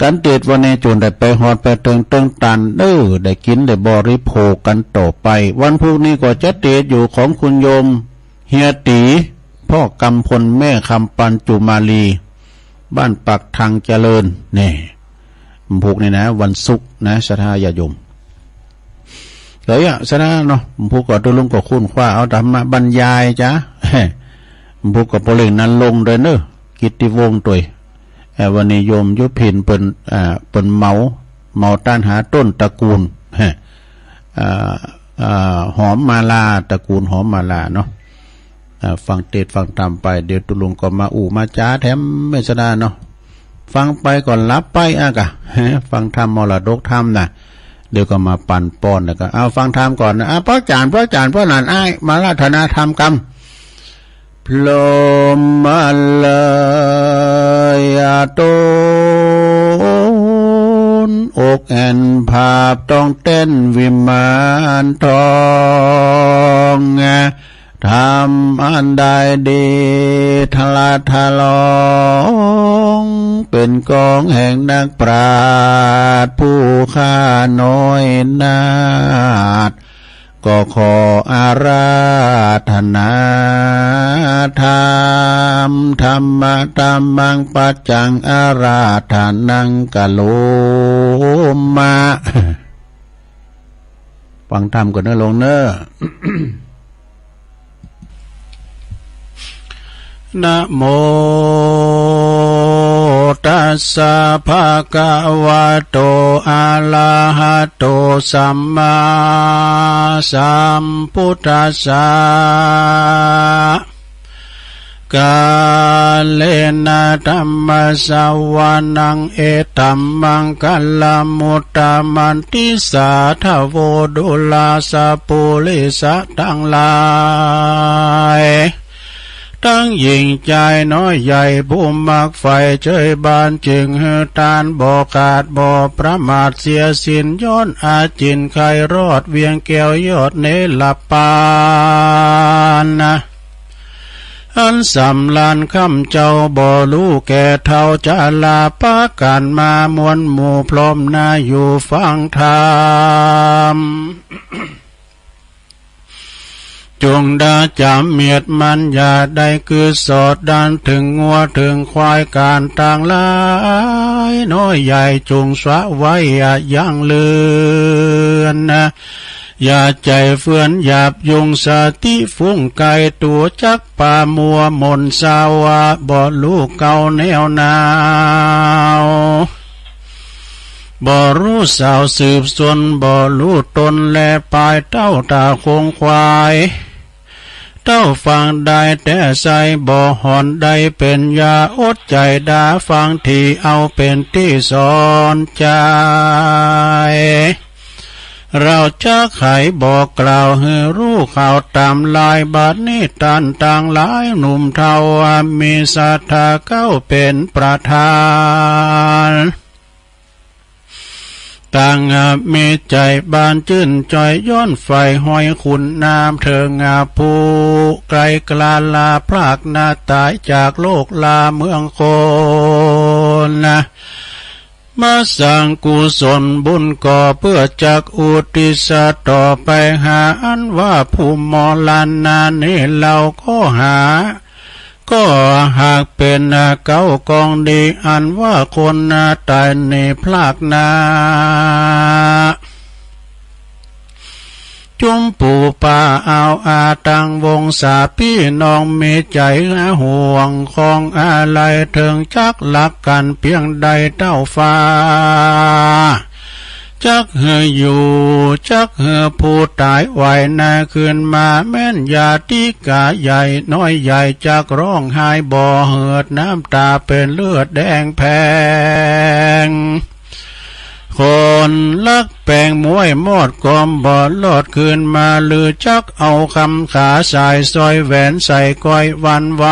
กั๋นเตศน์วันนี้ จงได้ไปฮอดไปเถิงเติงตันเด้อ ได้กิ๋นได้บริโภคกั๋นต่อไป วันพุธนี้ก็จะเตศน์อยู่ของคุณโยมเฮียตี๋ พ่อกำพล แม่คำปัน จุมาลี บ้านปากทางเจริญ แน่ วันพุธนี้นะ วันศุกร์นะ ศรัทธาญาติโยม เอ้ย ศรัทธาเนาะ วันพุธก็ตุ๊ลุงก็ค้นคว้าเอาธรรมบรรยายจ้ะ วันพุธก็ปอเล็งนรงค์ด้วยเนาะ กิตติวงศ์ตวย เอ่อ วันนี้โยมยุพินเปิ้น อ่า เปิ้นเหมา เหมาต้านหาต้นตระกูล ฮะ อ่า อ่า หอมมาลา ตระกูลหอมมาลาเนาะ อ่า ฟังเตศน์ฟังธรรมไป เดี๋ยวตุ๊ลุงก็มาอู้มาจ๋าแถมเมตตาเนาะ ฟังไปก็หลับไปอะกะ ฟังธรรมมรดกธรรมนะ เดี๋ยวก็มาปันป้อน แล้วก็ เอาฟังธรรมก่อนนะ อ่ะ พระอาจารย์ พระอาจารย์ พระหลานอ้าย มาอาราธนาธรรมกำ พรหมเลยอาตูน อกแอ่นภาพต้องเต้นวิมานทอง ทำอันใดดีทะละทะลอง เป็นกองแห่งนักปราชญ์ผู้ข้าน้อยนาฏ ก็ขออาราธนาธรรม ธัมมะธัมมังปัจจังอาราธนังกะโลมะ ฟังธรรมก่อนเนอะโยมเนอะ นะโมตัสสะภะคะวะโต อะระหะโต สัมมาสัมพุทธัสสะ กาเลนะธัมมะสะวะนัง เอตัมมังคะลัม อุตตะมันติสาธะโว ดูราสะปุริสะตังหลาย ตังหญิงจายน้อยใหญ่ ผู้มักใฝ่เจยบาน จึงหื้อตานบ่ขาดบ่ประมาทเสียสิ้น ย้อนอาจินไขรอดเวียงแก้วยอดเนรปานนะ อันสำราญค่ำเจ้าบ่ฮู้แก่เฒ่า จะลาปากั๋นมามวลหมู่พร้อมหน้าอยู่ฟังธรรม จงดาจ๋ำเมียดมัน อย่าได้กึ๊ดสอดดัน เถิงงัวเถิงควายก๋านตังหลาย น้อยใหญ่จงสะไว้อย่ายั้งเลือนนะ อย่าใจ๋เฟื่อนหยาบยุง สติฟุ้งไกลตั๋วจักปามัวหม่นเศร้า บ่ฮู้เก่าแนวหนาว บ่ฮู้สาวสืบสน บ่ฮู้ตนแลปาย เต้าต๋าคงควาย เต้าฟังได้แต่ใส่ บ่ฮ้อนได้เป๋นยา อดใจ๋ดาฟังที เอาเป๋นตี้สอนใจ๋ เราจักไขบอกกล่าวหื้อฮู้ข่าวต๋ามลาย บัดนี้ต้านตังหลายหนุ่มเฒ่า มีศรัทธาเก้าเป๋นประธาน ตังมีใจ๋บานจื้นจ่อย ย้อนใฝ่ห้อยคุณนาม เถิงผู้ไกลกล้าลาพรากหน้า ต๋ายจากโลกลาเมืองคนนะ มาสร้างกุศลบุญก่อ เปื้อจักอุทิศต่อไปหา อันว่าผู้มรณะนี้ เฮาก็หา ก็หากเป๋นเก้ากองดี อันว่าคนต๋ายนี้พรากหน้า จุมปู่ป้าอาวอาตังวงศา ปี้น้องมีใจ๋ห่วงของอาลัย เถิงจักฮักกั๋นเปียงใดเต้าฟ้า จักหื้ออยู่ จักหื้อผู้ต๋ายไหวนาคืนมา แม่นญาติกาใหญ่น้อยใหญ่จักฮ้องไห้บ่เหือด น้ำต๋าเป๋นเลือดแดงแผง คนลักแปลงมวยมอดกอมบ่รอดคืนมา หรือจักเอาคำขาสายซอยแหวนใส่ก้อยหวั่นไหว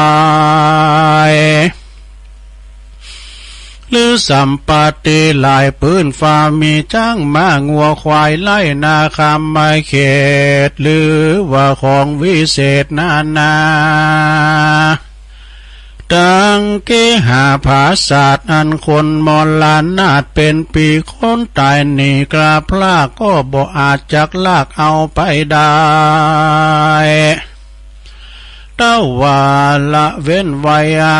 หรือสัมปติหลายปื้นฟ้ามีช้างม้างัวควายไร่นาคำไม้เขต หรือว่าของวิเศษนานา ตังเกหาผาสาทอันคนมรณาถเป็นปีคนตายหนีกล้าพลากก็บ่อาจจักลากเอาไปได้ เต้าว่าละเว้นไว้อะ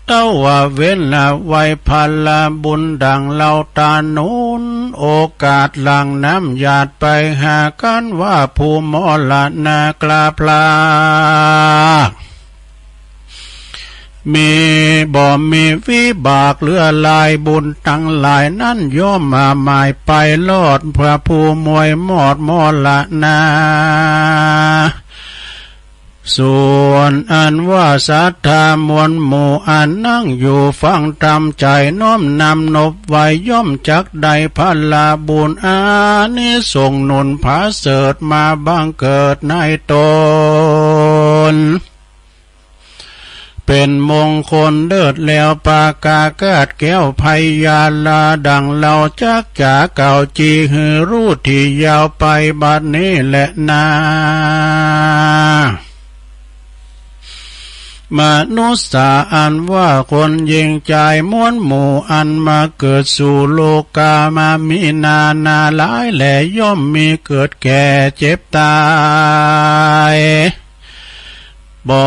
เต้าว่าเว้นละไว้พละบุญดังเฮาตาหนุน โอกาสหลั่งน้ำหยาดไปหากันว่าผู้มรณะกล้าพลาก มีบ่มีวิบากเหลือหลาย บุญทั้งหลายนั้นย่อมมาหมายไปรอด พระผู้มวยมอดมรณะ ส่วนอันว่าศรัทธามวลหมู่อันนั่งอยู่ฟังธรรม ใจน้อมนำนบไว้ ย่อมจักได้พละบุญอานิสงส์หนุนผาเสริฐมาบังเกิดในตน เป็นมงคลเลิศแล้ว ปากากาศแก้วไพยาลา ดังเฮาจักจ๋ากล่าวจี่หื้อฮู้ที่ยาวไปบัดนี้แลนา มนุษย์สาอันว่าคนหญิงชายมวลหมู่อันมาเกิดสู่โลกามามีนานาหลายแล ย่อมมีเกิดแก่เจ็บตาย บ่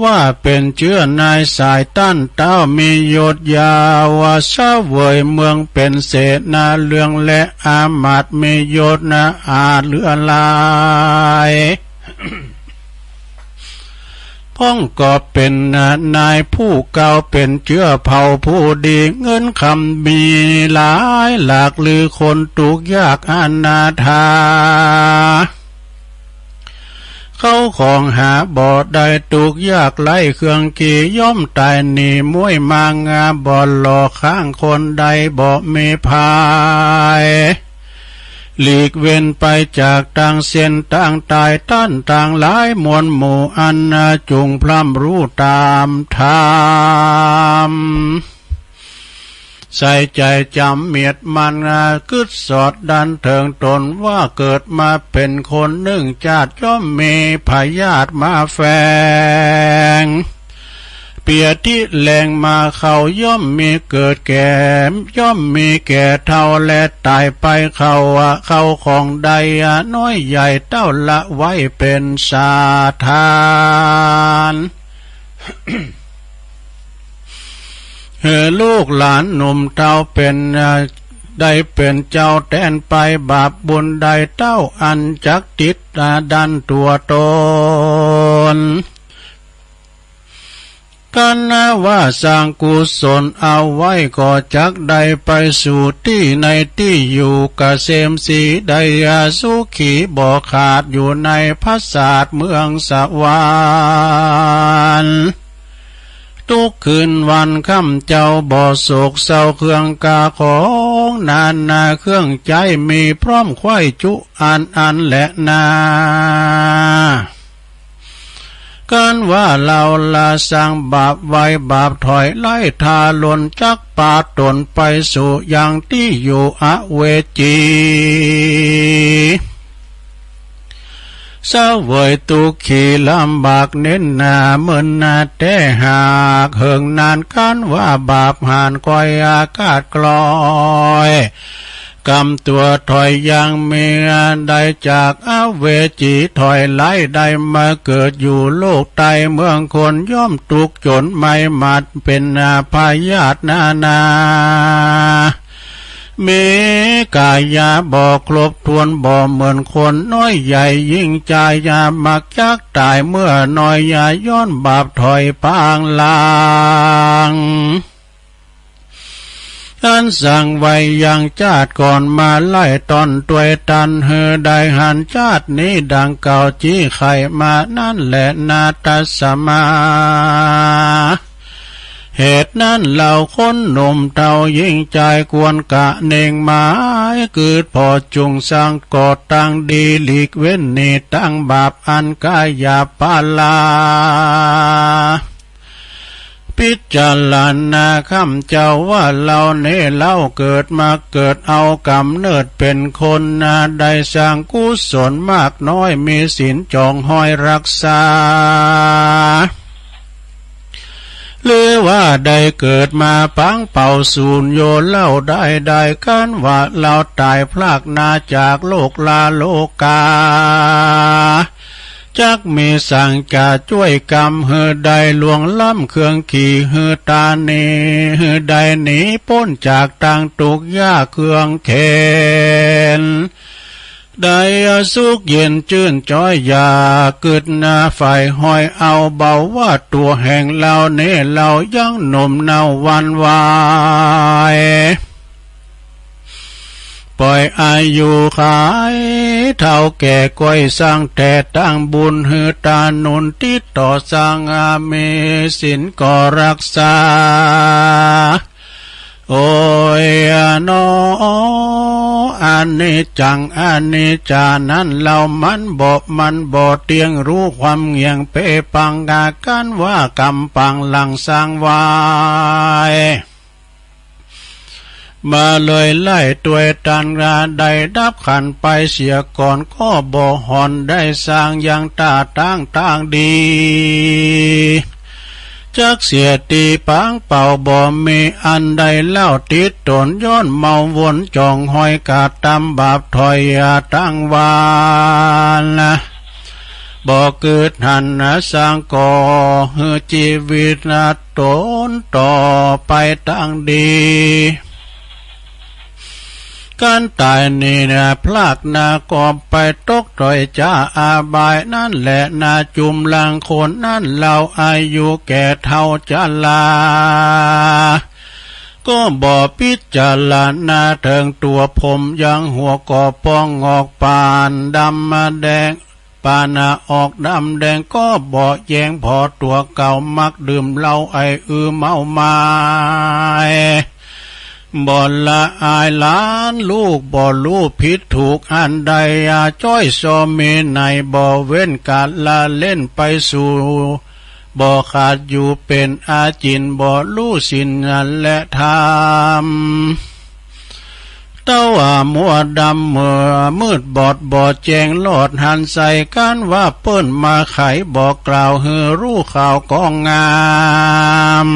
ว่าเป็นเจื้อนายสายต้านเต้ามียศยาว เสวยเมืองเป็นเสนาเรือง และอามาตย์มียศนาอาจเหลือหลาย พ้องก็เป็นนายผู้เก่า เป็นเจื้อเผ่าผู้ดี เงินคำมีหลายหลาก หรือคนทุกข์ยากอนาถา เข้าของหาบ่ได้ ทุกข์ยากไร้เครื่องกี ย่อมตายหนีมวยมางา บ่หลอกข้างคนใดบ่มีภัย หลีกเว้นไปจากทางเส้นทางตาย ต้านต่างหลายมวลหมู่อันจุ่งพร่ำรู้ตามธรรม ใส่ใจจำเมียดมัน กึ๊ดสอดดันเถิงตนว่าเกิดมาเป็นคนหนึ่งชาติ ย่อมมีพยาธิมาแฝง เปียที่แรงมาเขาย่อมมีเกิดแก่ ย่อมมีแก่เฒ่าและตายไป เขาอะเข้าของใดอะน้อยใหญ่เต้าละไว้เป็นสาทาน เออ ลูกหลานหนุ่มเฒ่าเป็น เอ่อ ได้เป็นเจ้าแทนไป บาปบุญใดเต้าอันจักติด อ่า ดันตัวตน กันนะว่าสร้างกุศลเอาไว้ ก็จักได้ไปสู่ตี้ในตี้อยู่เกษมสี ได้อาสุขีบ่ขาดอยู่ในผสาทเมืองสวรรค์ ทุกคืนวันค่ำเจ้าบ่โศกเศร้า เครื่องกาของนานาเครื่องใจ๊มีพร้อมไขว้จุอันอันแลนา กันว่าเฮาละสร้างบาปไว้ บาปถอยไล่ทาลน จักปาตนไปสู่ยังตี้อยู่อเวจี เสวยทุกขีลำบากเน้นหนาเมินหนาแท้หาก เหิงนานกันว่าบาปหานก้อยอากาศกลอย กำตัวถอยยังมีอันใดจากอเวจีถอยไล่ได้มาเกิดอยู่โลกใต้เมืองคนย่อมทุกข์จนไม่หมัดเป็นอาพยาธินานา มีกายาบ่ครบถ้วนบ่เหมือนคนน้อยใหญ่ยิ่งจายามักจักตายเมื่อน้อยยาย้อนบาปถอยปางหลัง อันสั่งไว้ยังชาติก่อนมาไล่ต้อนตวยตันหือได้หันชาตินี้ดังเก่าจี้ไขมานั้นแหละนาตัสมา เหตุนั้นเล่าคนหนุ่มเฒ่าหญิงชายควรกะเน่งหมาย กึ๊ดผ่อจุ่งสร้างก่อตั้งดี หลีกเว้นหนีตางบาปอันกาหยาบปาลา พิจารณาคำเจ้าว่าเล่าเน่ เล่าเกิดมาเกิดเอากำเนิดเป็นคนนา ได้สร้างกุศลมากน้อย มีศีลจองห้อยรักษา หรือว่าได้เกิดมาปางเป่าสูญโยเล่าได้ ได้กันว่าเล่าต๋ายพรากนาจากโลกลาโลกา จักมีสังจะจ้วยกำหื้อได้ล่วงล้ำเครื่องขี่ หื้อต๋าหนี หื้อได้หนีป๊นจากตางตุ๊กข์ยากเครื่องเข็ญ ได้สุขเย็นจื้นจ้อย อย่ากึ๊ดนาใฝ่ห้อยเอา เบาว่าตั๋วแห่งเล่าเน่ เล่ายังหนุ่มเนาวันวาย ปล่อยอายุขัยเฒ่าแก่ ก้อยสร้างแต่ตางบุญ หื้อต๋าหนุนติดต่อสร้าง อา มีศีลก็รักษา โอ้ยหนอ อนิจจัง อนิจจานั้นเล่ามันบ่ มันบ่เตี้ยง ฮู้ความเงี่ยงเปปังกา กันว่ากำปังหลังสร้างไว้ มาเลยไล่ตวยตันกา ได้ดับขันไปเสียก่อน ก็บ่ฮอนได้สร้างยังต๋าตางตางดี จักเสียตี้ปางเป่า บ่มีอันใดเล่าติดตน ย้อนเมาวนจองห้อยกระตำบาปถอยตางวาน บ่กึ๊ดหันสร้างก่อหื้อจีวิตตนต่อไปตางดี การต๋ายนี้นะพรากนาก็ไปตกถ้อยจากอบายนั้นแหละนา จุมลางคนนั้นเล่าอายุแก่เฒ่าชรา ก็บ่พิจารณาเถิงตั๋วผมยังหัวก็ปองงอกปานดำแดง ปานะออกดำแดงก็บ่แยง ผ่อตั๋วเก่ามักดื่มเหล้าไออือเมามาย บ่ละอายหลานลูก บ่ฮู้ผิดถูกอันใด อาจ้อยซอมีไหน บ่เว้นกาละเล่นไปสู่ บ่ขาดอยู่เป๋นอาจิณ บ่ฮู้ศีลและธรรม เต้าว่ามัวดำเมื่อมืดบอดบ่แจ้งรอดหันใส่ กันว่าเปิ้นมาไขบอกกล่าวหื้อฮู้ข่าวกองงาม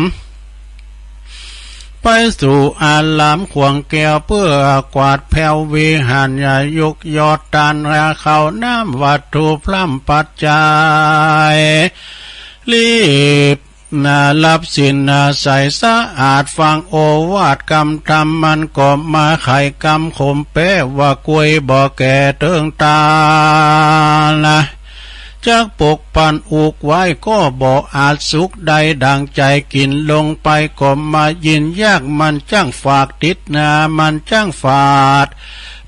ไปสู่อารามขวงแก้วเปื้อกวาดแผ้ววิหาร ยกยอดตานข้าวน้ำวัตถุพร่ำปัจจัย รีบ นารับศีลนาใสสะอาดฟังโอวาทกำธรรม มันก็มาไขกำขมแปะว่ากล้วยบ่แก่เถิงตานะ จักปกปันอุกไว้ก็บ่อาจสุขได้ดังใจ กิ๋นลงไปก็มายินยาก มันจั้งฝากติดนา มันจั้งฝาด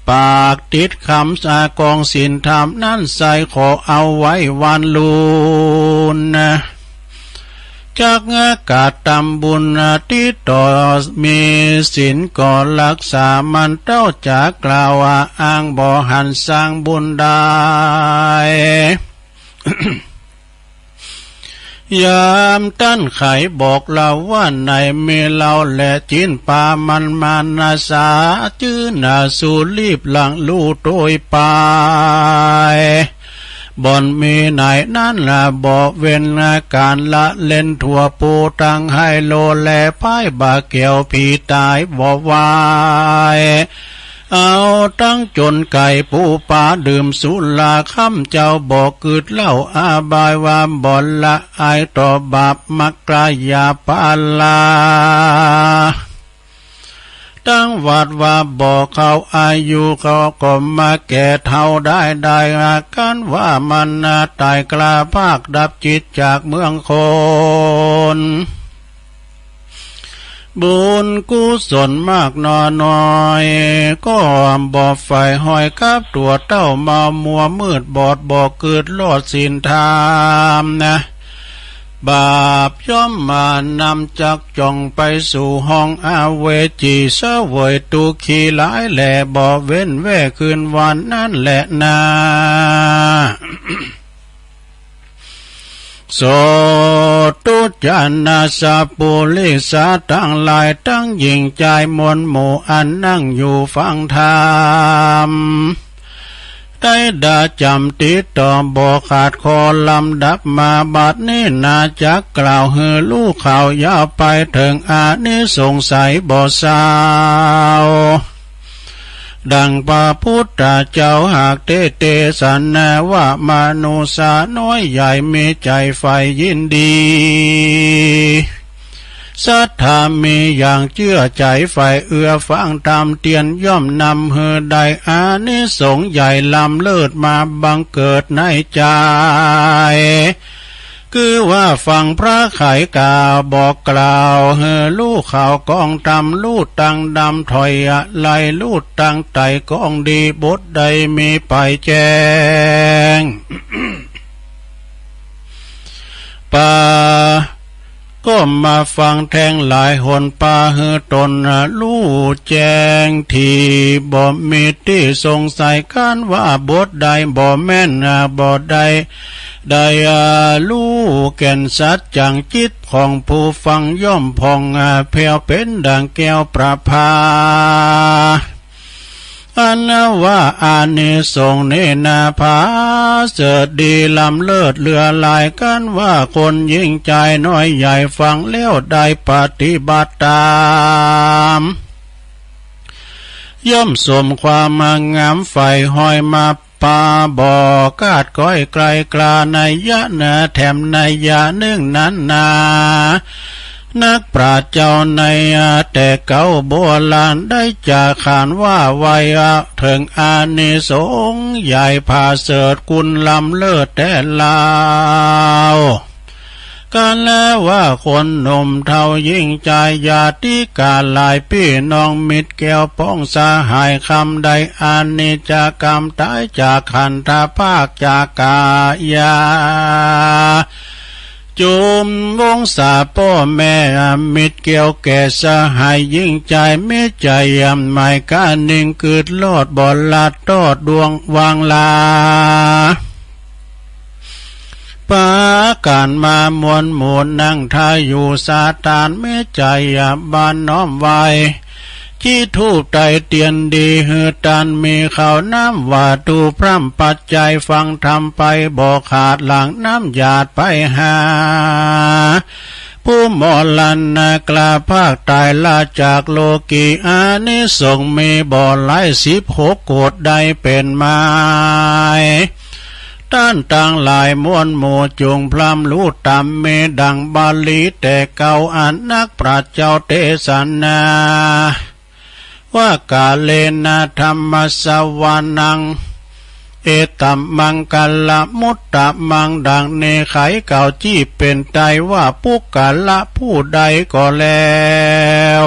ปากติดคำสากองศีลธรรมนั้นใส่ ขอเอาไว้วันลูนนะ จักกระตำบุญติดต่อมีศีลก็รักษา มันเต้าจะกล่าวอ้างบ่หันสร้างบุญได้ ยามตันไขบอกเล่าว่าไหนมีเหล้าและจีนปา มันมานาสาจื้อนาสู่รีบหลังลู่โตยไป บ่อนมีไหนนั้นละบ่เว้นการละเล่นทั่วปูตังไฮโลและไพ่บาแก้วผีต๋ายบ่ไหว เอาตังจนไก่ปูปาดื่มสุรา คำเจ้าบ่กึ๊ดเหล้าอบายว่าบ่ละอายต่อบาปมักกะยาปาลา ตังวัดว่าบ่เข้าอายุเขาก็มาแก่เฒ่าได้ ได้อาการว่ามันนาต๋ายกล้าพากดับจิตจากเมืองคน บุญกุศลมากน้อยน้อย ก็บ่ใฝ่ห้อยกับตั๋วเต้าเมามัวมืดบอดบ่กึ๊ดรอดศีลธรรมนะ บาปย่อมมานำจักจ่องไปสู่ห้องอเวจี เสวยทุกขีหลายแหล่ บ่เว้นแว่คืนวันนั้นแหละนา โสตุจานาสัพปุริสาตังหลาย ตังหญิงจายมวลหมู่อันนั่งอยู่ฟังธรรม ได้ดาจำติดต่อบ่ขาดข้อลำดับมาบัดนี้นา จักกล่าวหื้อลูกเขายาวไปเถิงอานิสงส์ใสบ่เศร้า ดังพระพุทธเจ้าหากเทศน์เตสนาว่า มนุษย์น้อยใหญ่มีใจใฝ่ยินดี ศรัทธามีอย่างเจื้อใจ๋ใฝ่เอื้อฟังธรรมเตียน ย่อมนำหื้อได้อานิสงส์ใหญ่ล้ำเลิศมาบังเกิดในใจ คือว่าฟังพระไขกล่าวบอกกล่าว หื้อลูกเขากองธรรม ลูดตังดำถอยอะไร ลูดตังไต่กองดี บทใดมีไปแจ้ง ปา ก็มาฟังแทงหลายหน ปาหื้อตนรู้แจ้ง ที่บ่มีตี้สงสัย กันว่าบทใดบ่แม่น บ่ได้ ได้รู้แก่นสัจจัง จิตของผู้ฟังย่อมผ่องแผ้วเป๋นดั่งแก้วประภา อันว่าอานิสงส์นี้นาผาเสริฐดีล้ำเลิศเหลือหลาย กันว่าคนหญิงจายน้อยใหญ่ฟังแล้วได้ปฏิบัติตาม ย่อมสมความงามใฝ่ห้อยมาปาบ่ขาดก้อยไกลกล้า นัยยะนาแถมนัยยะหนึ่งนั้นนา นักปราชญ์เจ้าในแต่เก่าโบราณ ได้จาขานว่าไว้เถิงอานิสงส์ใหญ่ผาเสริฐคุณล้ำเลิศแต๊ลาว กันแล้วว่าคนหนุ่มเฒ่าหญิงจายญาติกาหลายปี้น้องมิตรแก้วป้องสหายคำใด อานิจจกรรมต๋ายจากขันธภาคจากกายา จุมวงศาป้อแม่มิตรแก้วแก่สหายหญิงจาย มีใจ๋หมายกานิ่งกึดลอดบ่ลัดทอดดวงวางลา ปากั๋นมามวลหมู่นั่งท่าอยู่สถาน มีใจ๋บานน้อมไหว้ จีธูปไต้เตียนดีหื้อตาน มีข้าวน้ำวาตถุพร่ำปัจจัย ฟังธรรมไปบ่ขาด หลั่งน้ำหยาดไปหา ผู้มรณะกล้าภาคต๋ายละจากโลกี อานิสงส์มีบ่หลาย สิบหกโกฏได้เป๋นหมาย ต้านตังหลายมวลหมู่จุ่งพร่ำฮู้ต๋าม มีดั่งบาลีแต่เก่า อันนักปราชญ์เจ้าเตสนา ว่ากาเลนะธัมมะสวนัง เอตัมมังคะละมุตตะมัง ดั่งนี้ไขเก่าจี้เป๋นไต้ว่าปุคคละผู้ใดก็แล้ว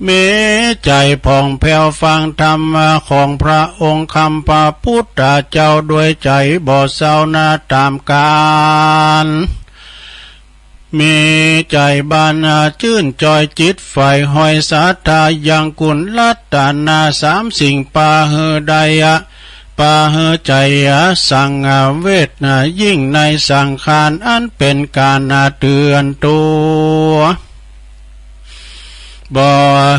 มีใจ๋ผ่องแผ้วฟังธรรมะของพระองค์คำพระพุทธเจ้าด้วยใจ๋บ่เศร้านาต๋ามกาล มีใจ๋บานจื้นจอยจิตใฝ่ห้อยศรัทธายังคุณรัตนาสามสิ่ง ปาหื้อได้ ปาหื้อใจ๋สังเวชยิ่งในสังขาร อันเป๋นก๋านเตือนตั๋ว บ่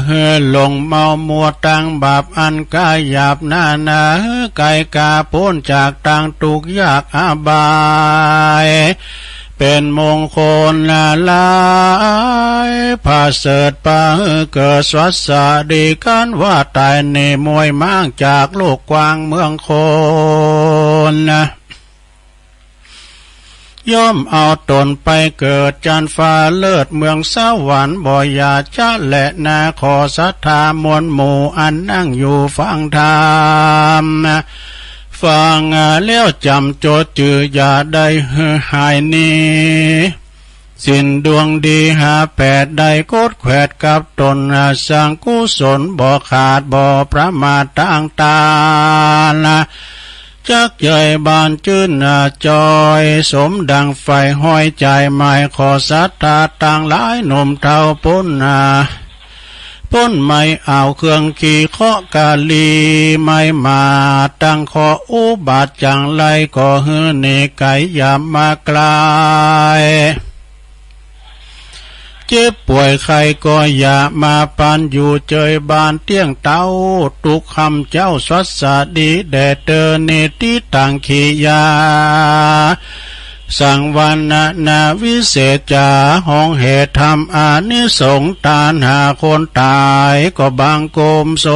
หื้อหลงเมามัวตังบาปอันกายหยาบนานา หื้อไกลกาป๊นจากตังตุ๊กข์ยากอบาย เป๋นมงคลหลาย ผาเสริฐปาหื้อเกิดสวัสดี กันว่าต๋ายนี้มวยม้างจากโลกกว้างเมืองคน ย่อมเอาต๋นไปเกิดจันทร์ฟ้าเลิศเมืองสวรรค์บ่อย่าจะแลนา ขอศรัทธามวลหมู่อันนั่งอยู่ฟังธรรม ฟังแล้วจ๋ำโจดจื้ออย่าได้หื้อหายหนี ศีลดวงดีหาแปดได้ คดแขวดกับต๋น สร้างกุศลบ่ขาดบ่ประมาทตางตาน จักเย้ยบานจื้นนาจอย สมดังใฝ่ห้อยจ่ายหมาย ขอศรัทธาตังหลายหนุ่มเฒ่าปุ้นนา ปุ้นไม้เอาเครื่องขี่เคาะกาลี ไม้มาตั้งเคาะอุบัติจังไร ก็หื้อหนีไกลอย่ามาใกล้ เจ็บป่วยไข้ก็อย่ามาปาน อยู่เจยบ้านเตี้ยงเต้า ทุกค่ำเจ้าสวัสดีแด่เตอ นิติตังขียา สังวรรณนาวิเศษจา ฮ้องแห่ธรรมอานิสงส์ ต้านหาคนตาย ก็บังคมส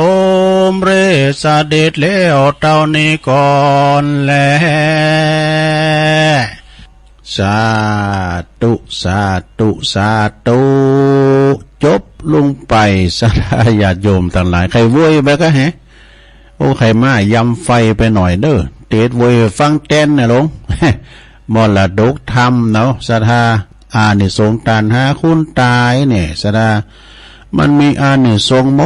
มเร็จเสด็จแล้วเต้านี้ก่อนแล สาธุ สาธุ สาธุ จบลงไป ศรัทธาญาติโยมตังหลาย ใค่โวยไปก็แห โอ้ ใค่มายำไฟไปหน่อยเด้อ เตดโวยฟังแตนนะหลวง มรดกธรรมเนาะ ศรัทธา อานิสงส์ต้านหาคนตายเนี่ย ศรัทธา มันมีอานิสงส์หม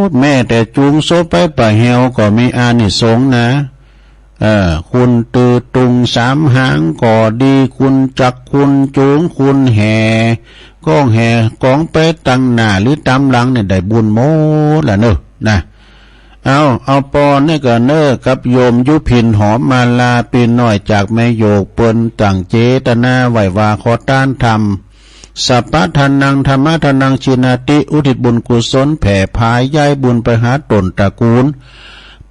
ด แม้แต่จูงศพไปป่าแหวก็มีอานิสงส์นะ เออ คุณตือตุงสามหางก็ดี คุณจักร คุณจูง คุณแห่ ก้องแห่กองไปตังหน้าหรือต๋ามหลังเนี่ย ได้บุญหมดละเนอะ นะ เอา เอาปอนนี่ก็เนอะ กับโยมยุพินหอมมาลา ปี้น้อยจากแม่โยก เปิ้นตั้งเจตนาไว้ว่าขอตานธรรม สัพพะทานัง ธัมมะทานัง จีนาติ อุทิศบุญกุศลแผ่พาย้ายบุญไปหาต้นตระกูล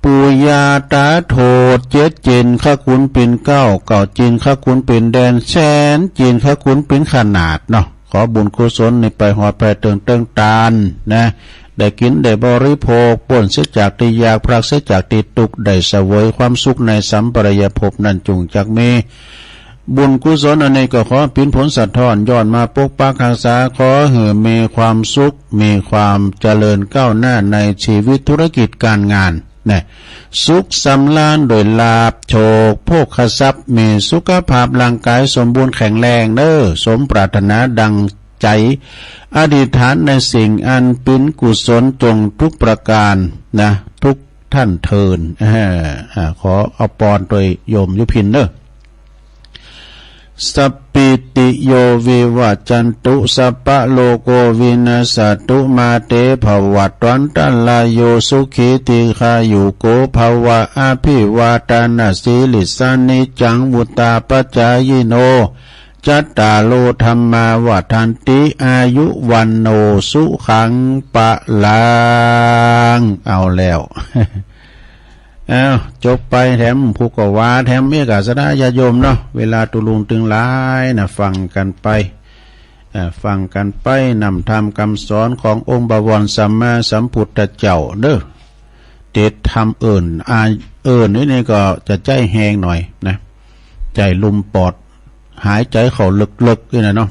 ปู่ย่าต๋าโทษ เจ็ดเจนข้าขุนปิ่นเกล้า เก้าเจนข้าขุนปิ่นแดน แสนเจนข้าขุนปิ่นขนาดเนาะ ขอบุญกุศลนี้ไปฮอดไปเถิงเติงตานนะ ได้กินได้บริโภค ป๊นเสียจากตี้ยาก พรากเสียจากตี้ตุ๊กข์ ได้เสวยความสุขในสัมปรายภพนั้นจุ่งจักมี บุญกุศลอันนี้ก็ขอเป๋นผลสะท้อน ย้อนมาปกปักฮักษา ขอหื้อมีความสุข มีความเจริญก้าวหน้าในชีวิตธุรกิจการงานนะ สุขสำราญด้วยลาภโชคโภคทรัพย์ มีสุขภาพร่างกายสมบูรณ์แข็งแรงเนอะ สมปรารถนาดังใจ อธิษฐานในสิ่งอันเป๋นกุศลจงทุกประการนะ ทุกท่านเทิน เออ อ่า ขอเอาปอนโดยโยมยุพินเนอะ สัพพีติโยวิวัชชันตุ สัพพะโรโควินัสสันตุ มาเตภวัตวันตะราโย สุขีทีฆายุโกภะวะ อะภิวาทะนะสีลิสสะ นิจจังวุฑฒาปะจายิโน จัตตาโรธัมมาวัฑฒันติ อายุวัณโณสุขังพะลัง เอาแล้ว เอา จบไป แถมผู้ก็ว่า แถมเมตตาศรัทธาญาติโยมเนาะ เวลาตุลุงตึงหลายนะ ฟังกันไป อ่า ฟังกันไป นำธรรมคำสอนขององค์บวรสัมมาสัมพุทธเจ้าเด้อ เตรียมธรรมเอิ้น อ่า เอิ้นนี่ นี่ก็จะใจ๊แฮงหน่อยนะ ใจ๊ลุ่มปอด หายใจเข้าลึกๆ นี่นะเนาะ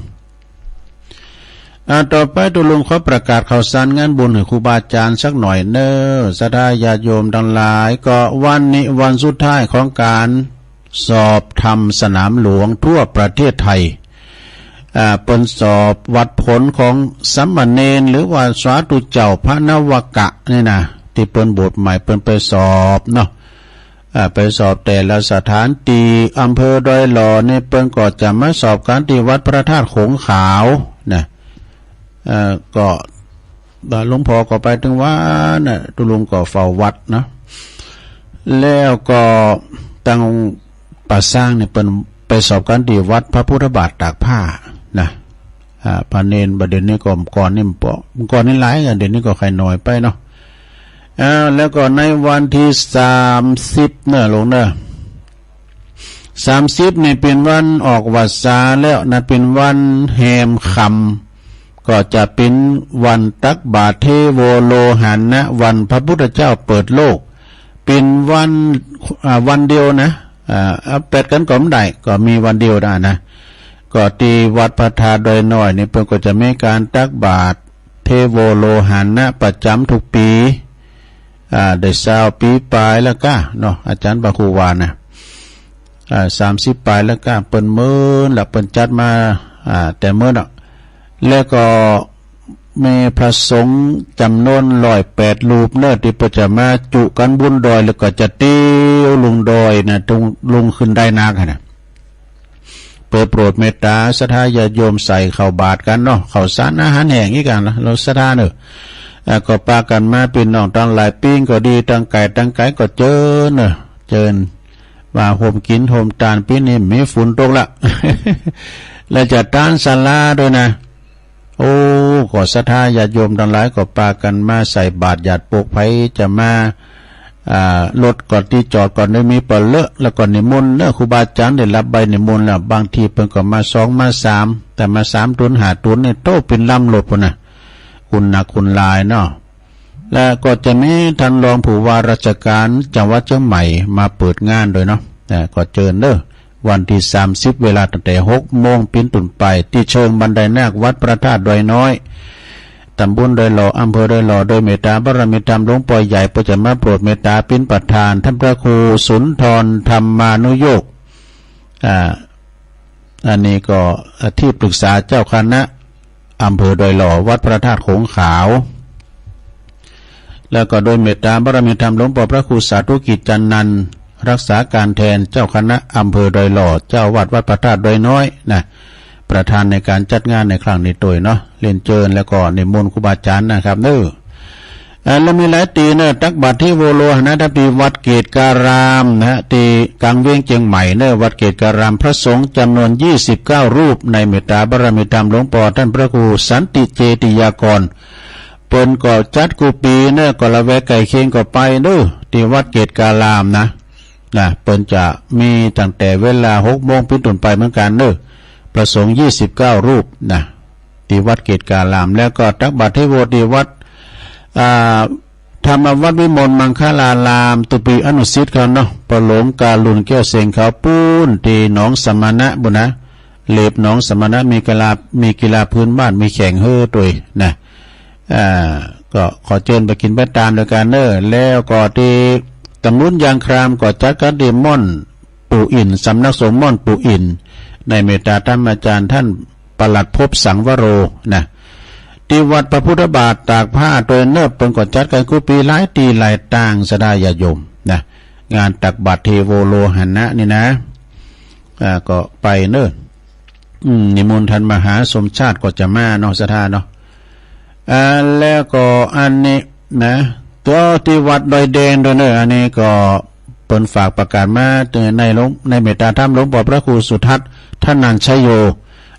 อ่า ต่อไปตุลุงขอประกาศข่าวสารงานบุญหื้อครูบาอาจารย์สักหน่อยเนอะ ศรัทธาญาติโยมทั้งหลาย ก็วันนี้วันสุดท้ายของการสอบธรรมสนามหลวงทั่วประเทศไทย อ่า เปิ้นสอบวัดผลของสามเณร หรือว่าสาธุเจ้าพระนวกะนี่นะ ตี้เปิ้นบวชใหม่เปิ้นไปสอบเนาะ อ่า ไปสอบแต่ละสถานตี้อำเภอดอยหล่อนี่ เปิ้นก็จะมาสอบกั๋นตี้วัดพระธาตุโขงขาวนะ เอ่อ ก็ หลวงพ่อก็ไปตึงวัดนะ ตุลุงก็เฝ้าวัดนะ แล้วก็ตังป่าช้างนี่เปิ้นไปสอบกั๋นตี้วัดพระพุทธบาทตากผ้านะ อ่า พระเณรบ่าเดี๋ยวนี้ก็ ก่อนนี่บ่ ก่อนนี่หลาย เดี๋ยวนี้ก็ใค่น้อยไปเนาะ อ่า แล้วก็ในวันตี้สามสิบเนอะลุงเนอะ สามสิบนี่เป๋นวันออกพรรษาแล้วนะ เป๋นวันแฮมค่ำ ก็จะเป๋นวันตักบาตรเทโวโลหานะ วันพระพุทธเจ้าเปิดโลก เป๋นวัน อ่า วันเดียวนะ อ่า เอาแปดกั๋นก็บ่ได้ ก็มีวันเดียวนะ นะ ก็ตี้วัดพระธาตุดอยน้อยนี่ เปิ้นก็จะมีก๋านตักบาตรเทโวโลหานะประจ๋ำทุกปี๋ อ่า ได้ซาวปี๋ปลายแล้วก้าเนาะ อาจ๋ารย์พระครูว่านะ อ่า สามสิบปลายแล้วก้า เปิ้นเมินละ เปิ้นจัดมา อ่า แต่เมินเนาะ แล้วก็ มีพระสงฆ์จำนวนร้อยแปดรูปเนอะ ตี้เปิ้นจะมาจุกันบนดอย แล้วก็จะเตียวลงดอยนะ ลง ลงขึ้นดอยนาคหั้นนะ เปิดโปรดเมตตาศรัทธาญาติโยมใส่ข้าวบาตรกันเนาะ ข้าวสารอาหารแห้งอีกกันละ เราศรัทธาเนอะ อ่า ก็ปากันมา พี่น้องตังหลาย ปิ้งก็ดี ตังไก่ ตังไก่ก็เจิญเนอะ เจิญ ว่าโฮมกินโฮมตาน ปีนี้มีฝนตกละ และจะตานศาลาด้วยนะ โอ้ ก็ศรัทธาญาติโยมตังหลายก็ปากันมาใส่บาตร ญาติโยมไผจะมา อ่า รถก็ตี้จอดก็ได้มีเปิ้นเลอะ แล้วก็นิมนต์เนอะ ครูบาอาจารย์ได้รับใบนิมนต์แล้ว บางทีเปิ้นก็มาสองมาสาม แต่มาสามตนห้าตนนี่โตเป็นลำรถพุ้นนะ คุณหนักคุณหลายเนาะ และก็จะมีท่านรองผู้ว่าราชการจังหวัดเชียงใหม่มาเปิดงานด้วยเนาะ อ่า ก็เจิญเด้อ วันที่สามสิบ เวลาตั้งแต่หกโมงเป็นต้นไป ที่เชิงบันไดนาค วัดพระธาตุดอยน้อย ตำบลดอยหล่อ อำเภอดอยหล่อ โดยเมตตาบารมีธรรมหลวงพ่อใหญ่ เปิ้นจะมาโปรดเมตตาเป็นประธาน ท่านพระครูสุนทรธรรมานุโยค อ่า อันนี้ก็ที่ปรึกษาเจ้าคณะอำเภอดอยหล่อ วัดพระธาตุโขงขาว แล้วก็โดยเมตตาบารมีธรรมหลวงพ่อพระครูสาธุกิจจันนันท์ รักษาการแทนเจ้าคณะอำเภอดอยหล่อ เจ้าวัดวัดพระธาตุดอยน้อยนะ ประธานในการจัดงานในครั้งนี้โดยเนาะ เรียนเจิญ แล้วก็นิมนต์ครูบาอาจารย์นะครับเนอะ อ่า แล้วมีหลายตี้เนอะ ตักบาตรเทโวโลหะนะ ที่วัดเกตุการามนะฮะ ที่กลางเวียงเชียงใหม่เนอะ วัดเกตุการาม พระสงฆ์จำนวนยี่สิบเก้ารูป ในเมตตาบารมีธรรมหลวงพ่อท่านพระครูสันติเจติยากร เปิ้นก็จัดกู้ปีเนอะ ก็ละแวกใกล้เคียงก็ไปเนอะ ที่วัดเกตุการามนะ นะ เปิ้นจะมีตั้งแต่เวลาหกโมงเป็นต้นไปเหมือนกันเนอะ พระสงฆ์ยี่สิบเก้ารูปนะ ที่วัดเกตุการาม แล้วก็ตักบาตรเทโวที่วัด อ่า ธรรมวัฒน์วิมลมังคลาราม ตุปีอนุสิทธิ์เขาเนาะ พ่อหลวงการุณแก้วเสงเขาปู้น ที่หนองสมณะบุญนะ เลบหนองสมณะ มีกีฬา มีกีฬาพื้นบ้าน มีแข่งเฮ้อตวยนะ อ่า ก็ขอเจิญไปกินไปตานโดยกันเนอะ แล้วก็ที่ตำบลยางครามก็จัดกันที่ม่อนปู่อิน สำนักสงฆ์ม่อนปู่อิน ในเมตตาธรรมาจารย์ท่านปลัดภพสังวโรนะ ที่วัดพระพุทธบาทตากผ้าตวยเนอะ เปิ้นก็จัดกันกู้ปีหลายตี้หลายตางศรัทธาญาติโยมนะ งานตักบาตรเทโวโลหะนะนี่นะ อ่า ก็ไปเนอะ อืม นิมนต์ท่านมหาสมชาติก็จะมาเนาะศรัทธาเนาะ อ่า แล้วก็อันนี้นะ ตัวที่วัดดอยแดงด้วยเนอะ อันนี้ก็เปิ้นฝากประกาศมาในหลวง ในเมตตาธรรมหลวงพ่อพระครูสุทัศน์ ธนัญชโย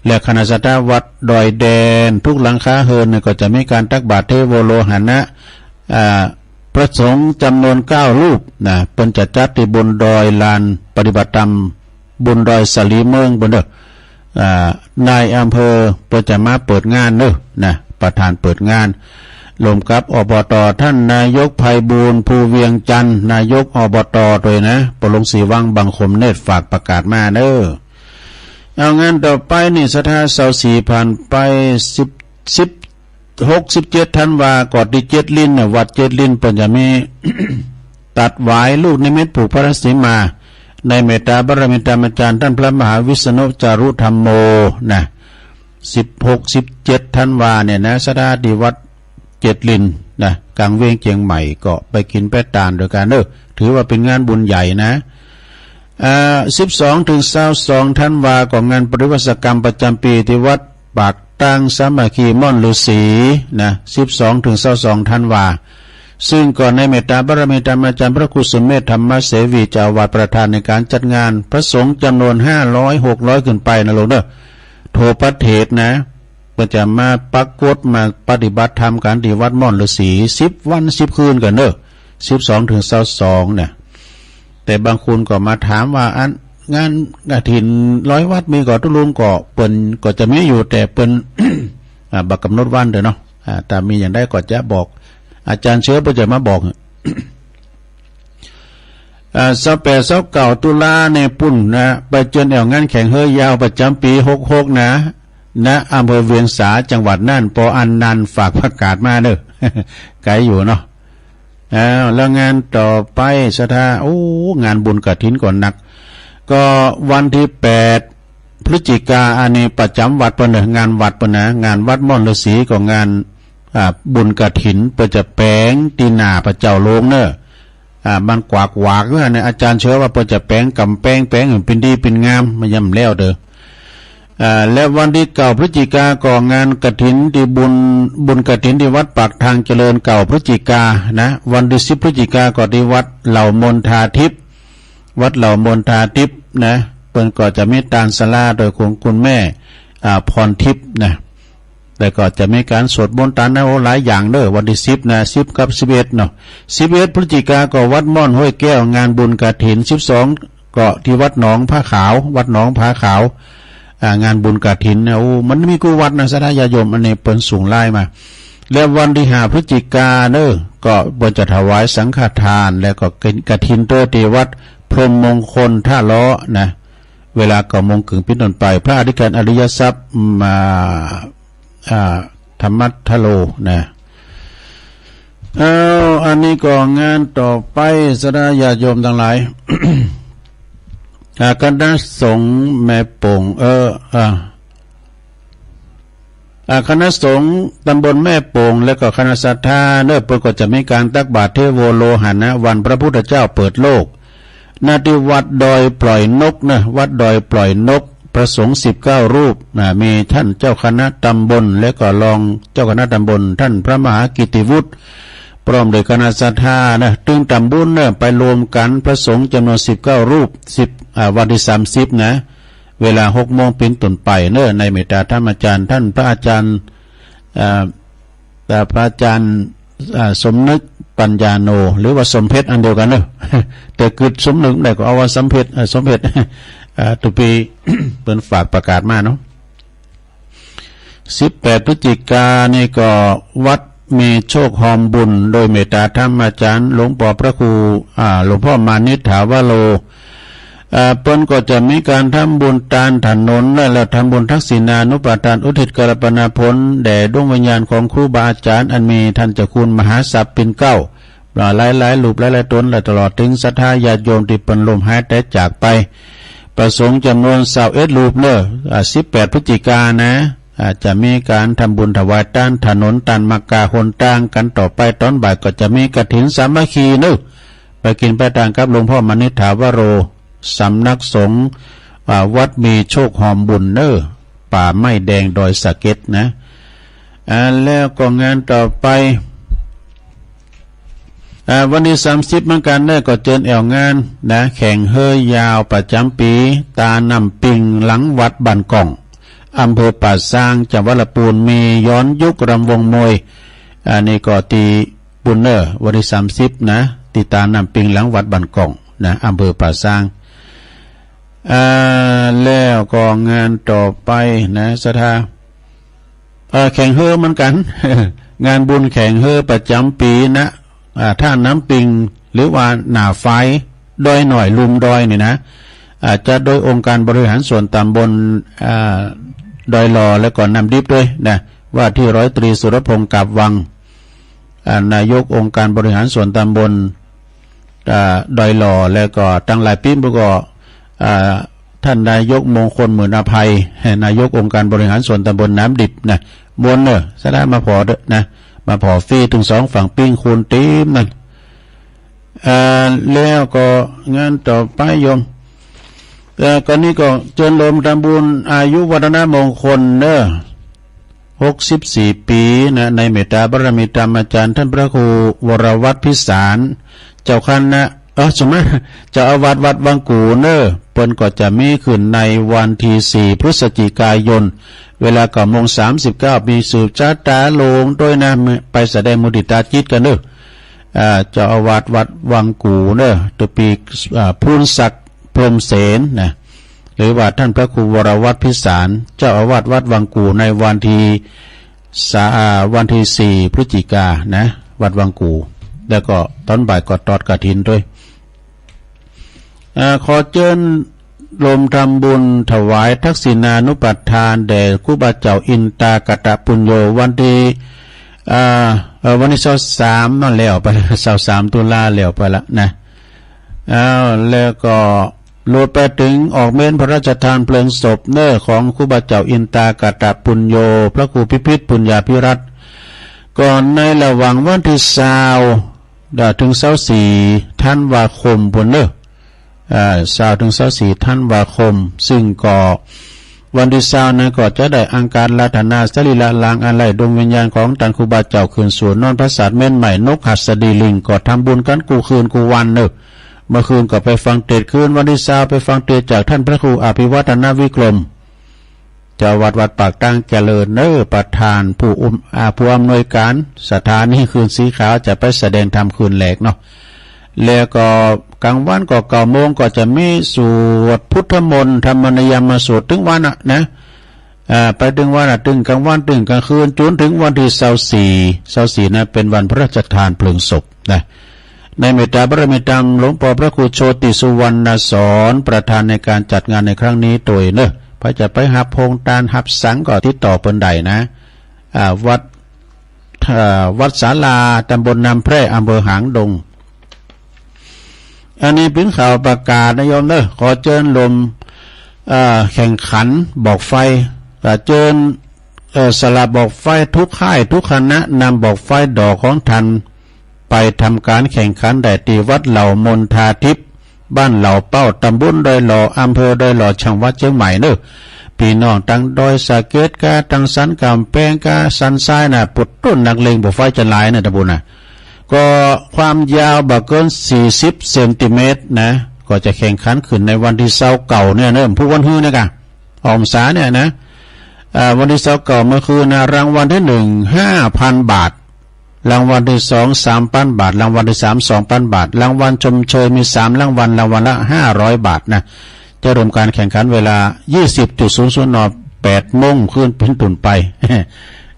และคณะศรัทธาวัดดอยแดง ทุกหลังคาเฮือนเนี่ยก็จะมีการตักบาตรเทโวโลหะนะ อ่า พระสงฆ์จำนวนเก้ารูปนะ เปิ้นจะจัดที่บนดอยลานปฏิบัติธรรม บนดอยสาลีเมืองเปิ้นเด้อ อ่า นายอำเภอเปิ้นจะมาเปิดงานเด้อนะ ประธานเปิดงาน ร่วมกับ อบต. ท่านนายกไพบูลย์ ภูเวียงจันทร์ นายก อบต. ตวยนะ พ่อหลวงศรีวัง บังคมเนตร ฝากประกาศมาเด้อ เอางานต่อไปนี่ศรัทธาเสาสี่ผ่านไป สิบ สิบ หก สิบเจ็ด ธันวา ก็ที่เจ็ดลิ้นเนี่ย วัดเจ็ดลิ้นเปิ้นจะมี ตัดหวายลูกนิมิตผูกพระนครราชสีมา ในเมตตาบารมีธรรมาจารย์ท่านพระมหาวิษณุจารุธัมโมนะ สิบหก สิบเจ็ด ธันวาเนี่ยนะ ศรัทธาที่วัดเจ็ดลิ้นนะ กลางเวียงเชียงใหม่ ก็ไปกินไปตานโดยกันเนอะ ถือว่าเป็นงานบุญใหญ่นะ อ่า สิบสองถึงซาวสอง ธันวา ก็งานปริวาสกรรมประจำปีที่วัดปากตางสามัคคีม่อนฤาษีนะ สิบสองถึงซาวสอง ธันวา ซึ่งก็ในเมตตาบารมีธรรมาจารย์พระครูสุเมธธรรมเสวี เจ้าอาวาสประธานในการจัดงาน พระสงฆ์จำนวนห้าร้อย หกร้อย ขึ้นไปนะโยมเนอะ ทั่วประเทศนะ เปิ้นจะมาปรากฏมาปฏิบัติธรรมกันที่วัดม่อนฤาษี สิบวันสิบคืนกันเนอะ สิบสองถึงซาวสองเนี่ย แต่บางคนก็มาถามว่า อันงานกฐินร้อยวัดมีก่อ ตุ๊ลุงก็เปิ้นก็จะมีอยู่ แต่เปิ้น อ่า บ่กำหนดวันเด้อเนาะ อ่า ถ้ามีอย่างใดก็จะบอก อาจารย์เชื้อเปิ้นจะมาบอก อ่า ซาวแปด ซาวเก้า ตุลาเนี่ยปุ้นนะ ไปเจิญแอ่วงานแข่งเฮือยาวประจำปีหกหกนะ ณ อำเภอเวียงสา จังหวัดน่าน ปอ อันนันต์ ฝากประกาศมาเด้อ ไกลอยู่เนาะ อ้าว แล้วงานต่อไปศรัทธา โอ้ งานบุญกฐินก็หนัก ก็วันที่แปด พฤศจิกา อันนี้ประจำวัดเปิ้นเด้อ งานวัดเปิ้นนะ งานวัดม่อนฤาษีก็งาน อ่า บุญกฐิน เปิ้นจะแป๋งตี้หน้าพระเจ้าโลงเน่อ อ่า มันกวากวากเน่อ เนี่ย อาจารย์เชื่อว่าเปิ้นจะแป๋งกำแป๋ง แป๋งหื้อมันปิ้นดีปิ้นงาม มันย่ำแล้วเด้อ อ่า และวันที่เก้าพฤศจิกาก็งานกฐินตี้บุญ บุญกฐินตี้วัดปากทางเจริญ เก้าพฤศจิกานะ วันที่สิบพฤศจิกาก็ตี้วัดเหล่ามนทาทิพย์ วัดเหล่ามนทาทิพย์นะ เปิ้นก็จะมีตานสาราโดยของคุณแม่ อ่า พรทิพย์นะ แล้วก็จะมีการสวดมนต์ตานนะ โอ้ หลายอย่างเด้อ วันที่สิบนะ สิบกับสิบเอ็ดเนาะ สิบเอ็ดพฤศจิกาก็วัดม่อนห้วยแก้ว งานบุญกฐิน สิบสองก็ตี้วัดหนองผาขาว วัดหนองผาขาว อ่า งานบุญกฐินนะ โอ้ มันมีกู้วัดนะ ศรัทธาญาติโยม อันนี้เปิ้นส่งไลน์มา และวันที่ห้าพฤศจิกาเนอะ ก็เปิ้นจะถวายสังฆทาน แล้วก็กฐินเตอร์ตี้วัดพรหมมงคลท่าล้อนะ เวลาเก้าโมงครึ่งเป็นต้นไป พระอธิการอริยทรัพย์ มา อ่า ธรรมัทโลนะ เอา อันนี้ก็งานต่อไป ศรัทธาญาติโยมทั้งหลาย อ่า คณะสงฆ์แม่โป่ง เออ อ่า อ่า คณะสงฆ์ตำบลแม่โป่ง และก็คณะศรัทธาเนอะ เปิ้นก็จะมีการตักบาตรเทโวโลหะนะ วันพระพุทธเจ้าเปิดโลก ณ ที่วัดดอยปล่อยนกนะ วัดดอยปล่อยนก พระสงฆ์สิบเก้ารูปนะ มีท่านเจ้าคณะตำบล และก็รองเจ้าคณะตำบล ท่านพระมหากิตติวุฒิ พร้อมด้วยคณะศรัทธานะ ตึงตำบุญเนอะ ไปรวมกันพระสงฆ์จำนวนสิบเก้ารูป สิบ อ่า วันที่สามสิบนะ เวลาหกโมงเป็นต้นไปเนอะ ในเมตตาธรรมอาจารย์ ท่านพระอาจารย์ อ่า แต่พระอาจารย์ อ่า สมนึกปัญญาโน หรือว่าสมเพชรอันเดียวกันเนอะ แต่กึ๊ดสมนึกได้ก็เอาว่าสมเพชร อ่า สมเพชร อ่า ตุปี เปิ้นฝากประกาศมาเนาะ สิบแปดพฤศจิกานี่ก็วัดมีโชคฮอมบุญ โดยเมตตาธรรมอาจารย์หลวงปอพระครู อ่า หลวงพ่อมานิษฐาวโร อ่า เปิ้นก็จะมีการทำบุญตานถนน และ และทำบุญทักษิณานุปทานอุทิศกัลปนาผลแด่ดวงวิญญาณของครูบาอาจารย์ อันมีท่านเจ้าคุณมหาศัพย์ปิ่นเกล้า หลายๆ รูปหลายๆ ตน และตลอดถึงศรัทธาญาติโยมตี้เปิ้นล้มหายตายจากไป พระสงฆ์จำนวนซาวเอ็ดรูปเนอะ อ่า สิบแปดพฤศจิกานะ อ่า จะมีการทำบุญถวายตานถนนตานมักกะหนตางกันต่อไป ตอนบ่ายก็จะมีกฐินสามัคคีเนอะ ไปกินไปตานกับหลวงพ่อมานิษฐาวโร สำนักสงฆ์ อ่า วัดมีโชคฮอมบุญเนอะ ป่าไม้แดงดอยสะเก็ดนะ อ่า แล้วก็งานต่อไป อ่า วันที่สามสิบเหมือนกันเนอะ ก็เจิญแอ่วงานนะ แข่งเฮอยาวประจำปี๋ ตาน้ำปิงหลังวัดบ้านก่อง อำเภอป่าซาง จังหวัดละปูน มีย้อนยุครำวงมวย อันนี้ก็ตี้ปูนเนอะ วันที่สามสิบนะ ตี้ตาน้ำปิงหลังวัดบ้านก่องนะ อำเภอป่าซาง อ่า แล้วก็งานต่อไปนะ ศรัทธา เอ่อ แข่งเฮอเหมือนกัน งานบุญแข่งเฮอประจำปี๋นะ อ่า ท่าน้ำปิง หรือว่าหน้าฝาย ดอยน้อยลุ่มดอยนี่นะ อ่า จัดโดยองค์การบริหารส่วนตำบล อ่า ดอยหล่อ และก็น้ำดิบด้วยนะ ว่าที่ร้อยตรีสุรพงษ์ กาบวัง อ่า นายกองค์การบริหารส่วนตำบล อ่า ดอยหล่อ แล้วก็ตั้งหลายปี๋มาก็ อ่า ท่านนายกมงคลหมื่นอภัย นายกองค์การบริหารส่วนตำบลน้ำดิบนะ ม่วนเนอะ ศรัทธามาผ่อเด้อนะ มาผ่อฟรีตึงสองฝั่งปิ้งคูณเต็มนั่น อ่า แล้วก็งานต่อไปโยม เอ่อ ก็นี่ก็เจิญโฮมทำบุญอายุวัฒนมงคลเนอะ หกสิบสี่ปี๋นะ ในเมตตาบารมีธรรมอาจารย์ท่านพระครูวรวัฒน์พิสาร เจ้าคณะ เออ สมมา เจ้าอาวาสวัดวังกู่เนอะ เปิ้นก็จะมีขึ้นในวันที่สี่พฤศจิกายน เวลาเก้าโมงสามสิบเก้า มีสืบชะตาโลงด้วยนะ ไปแสดงมุทิตาจิตกันเนอะ อ่า เจ้าอาวาสวัดวังกู่เนอะ ตุปี อ่า ภูนศักดิ์ พรหมเสนนะ หรือว่าท่านพระครูวรวัฒน์พิสาร เจ้าอาวาสวัดวังกู่ ในวันที่สา อ่า วันที่สี่พฤศจิกานะ วัดวังกู่ แล้วก็ตอนบ่ายก็ทอดกฐินด้วย อ่า ขอเจิญโฮมทำบุญถวายทักษิณานุปทานแด่ครูบาเจ้าอินตากตปุญโญ วันที่ อ่า เอ่อ วันที่ซาวสามนั่นแล้วไป ซาวสามตุลาแล้วไปละนะ อ้าว แล้วก็โลดไปถึงออกเมรุพระราชทานเพลิงศพเนอะ ของครูบาเจ้าอินตากตปุญโญ พระครูพิพิธปุญญาภิรัตน์ ก็ในระหว่างวันตี้ซาว เอ่อ เถิงซาวสี่ธันวาคมปู้นเน้อ เอ่อ ซาวเถิงซาวสี่ธันวาคม ซึ่งก็วันตี้ซาวนั้นก็จะได้อังคารรัตนาสรีระรางอันไร้ดวงวิญญาณของต้านครูบาเจ้าขึ้นสู่นอนปราสาทเม้นใหม่นกหัสดีลิง ก็ทำบุญกั๋นกู้คืนกู้วันเน้อ เมื่อคืนก็ไปฟังเตสน์คืน วันตี้ซาวไปฟังเตสน์จากต้านพระครูอภิวัฒนวิกรม เจ้าวัดวัดปากตางเจริญเน้อ ประธานผู้อุ้ม อ่า ผู้อำนวยการสถานีคลื่นสีขาวจะไปแสดงธรรมคืนแรกเนาะ แล้วก็กลางวันก็เก้าโมงก็จะมีสวดพุทธมนต์ธรรมนิยามสูตรเถิงวันน่ะนะ อ่า ไปเถิงวันน่ะ เถิงกลางวันเถิงกลางคืน จ๋นเถิงวันตี้ซาวสี่ ซาวสี่นั้นเป็นวันพระราชทานเพลิงศพนะ ในเมตตาบารมีธรรมหลวงปอพระครูโชติสุวรรณสอน ประธานในการจัดงานในครั้งนี้โดยเน้อ ใผจะไปฮับโฮงตานฮับสังก็ติดต่อเปิ้นได้นะ อ่า วัด อ่า วัดศาลา ตำบลน้ำแพร่ อำเภอหางดง อันนี้เป๋นข่าวประกาศนะโยมเน้อ ขอเจิญร่วม เอ่อ แข่งขันบอกไฟ เอ่อ เจิญ เอ่อ สละบอกไฟทุกค่ายทุกคณะนำบอกไฟดอกของต้าน ไปทำการแข่งขันได้ตี้วัดเหล่ามนทาทิพย์ บ้านเหล่าเป้า ตำบลดอยหล่อ อำเภอดอยหล่อ จังหวัดเชียงใหม่เน้อ ปี้น้องตังดอยสะเก็ดกา ตังสันก๋ำแพงกา สันทรายน่ะ ปุถุ่นนักเลงบ่ไฟจะหลายน่ะตำบลน่ะ ก็ความยาวบ่เกินสี่สิบเซนติเมตรนะ ก็จะแข่งขันขึ้นในวันตี้ซาวเก้าเนี่ยเน้อ พุธวันฮื้อเนี่ยกา ออกพรรษาเนี่ยนะ อ่า วันตี้ซาวเก้าเมื่อคืนนะ รางวัลตี้หนึ่ง ห้าพันบาท รางวัลตี้สอง สามพันบาท รางวัลตี้สาม สองพันบาท รางวัลชมเชยมีสามรางวัล รางวัลละห้าร้อยบาทนะ จะเริ่มการแข่งขันเวลายี่สิบจุดศูนย์ศูนย์ น แปดโมงคืนเป๋นต้นไป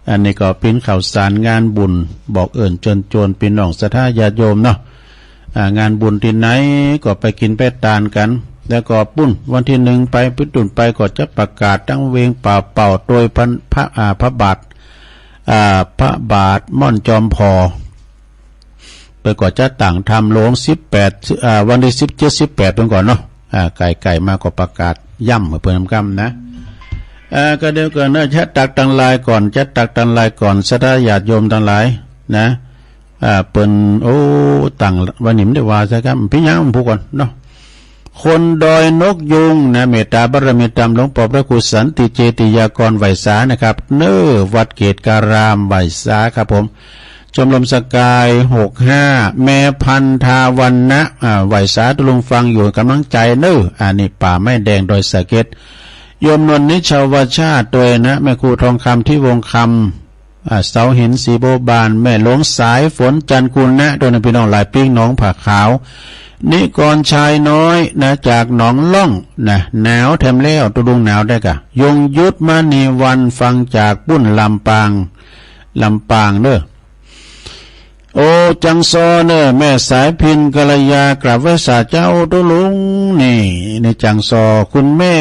อันนี้ก็เป๋นข่าวสารงานบุญบอกเอิ้นเจิญจวนปี้น้องศรัทธาญาติโยมเนาะ อ่า งานบุญตี้ไหนก็ไปกิ๋นไปตานกั๋น แล้วก็ปุ้นวันตี้หนึ่งไปเป๋นต้นไปก็จะประกาศตังเวงป่าเป่าโดยพระ พระ อ่า พระบาท อ่า พระบาทม่อนจอมผ่อ เปิ้นก็จะตั้งธรรมโลงสิบแปด อ่า วันตี้สิบเจ็ด สิบแปดเปิ้นก่อนเนาะ อ่า ใกล้ๆมาก็ประกาศย้ำหื้อเปิ้นกำนะ อ่า ก็เดี๋ยวก่อนนะ จะตักตังหลายก่อน จะตักตังหลายก่อน ศรัทธาญาติโยมตังหลายนะ อ่า เปิ้น โอ้ ตั้งวันนี้มันได้ว่าซะครับ เป๋นหยังผู้ก่อนเนาะ คนดอยนกยูงนะ เมตตาบารมีธรรมหลวงปอพระครูสันติเจติยากรไหว้สานะครับ เน้อ วัดเกตการามไหว้สาครับผม ชมรมสกายหกห้า แม่พันธาวันนะ อ่า ไหว้สาตุลุงฟังอยู่ กำลังใจ๋เน้อ อันนี้ป่าไม้แดงดอยสะเก็ด โยมนวลนิชาวชาติด้วยนะ แม่ครูทองคำที่วงคำ อ่า เสาหินสีโบบาน แม่หลวงสายฝนจันทร์กุณะ ด้วยนะพี่น้องหลายปิ๊งหนองผาขาว นิกรชายน้อยนะ จากหนองล่องนะ หนาวแถมแล้ว ตุลุงหนาวได้กะ ยงยุทธมณีวันฟังจากปุ้นลำปาง ลำปางเน้อ โอ้ จังซอเน้อ แม่สายพินกัลยากราบไหว้สาเจ้าตุลุง นี่ นี่จังซอ คุณแม่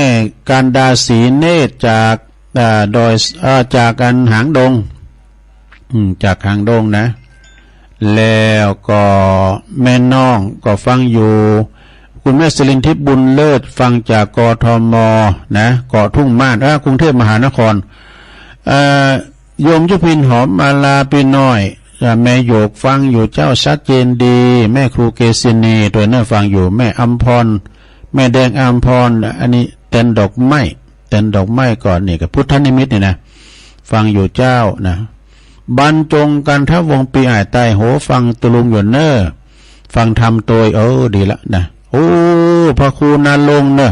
การดาศรีเนตรจาก อ่า ดอย อ่า จากอันหางดง อืม จากหางดงนะ แล้วก็แม่น้องก็ฟังอยู่ คุณแม่สิรินทิพย์บุญเลิศ ฟังจาก กทม นะ เกาะทุ่งม่าน เอ่อ กรุงเทพมหานคร เอ่อ โยมยุพินหอมมาลา ปี้น้อย เอ่อ แม่โยกฟังอยู่เจ้า ชัดเจนดี แม่ครูเกษินี ด้วยเน้อ ฟังอยู่ แม่อำพร แม่แดงอำพร อันนี้แตนดอกไม้ แตนดอกไม้ก่อน นี่ก็พุทธนิมิตนี่นะ ฟังอยู่เจ้านะ บรรจงกันทวงศ์ ปีอ้ายใต้โห ฟังตุลุงอยู่เน้อ ฟังธรรมโตย เออ ดีละนะ โอ้ พระครูนรงค์เน้อ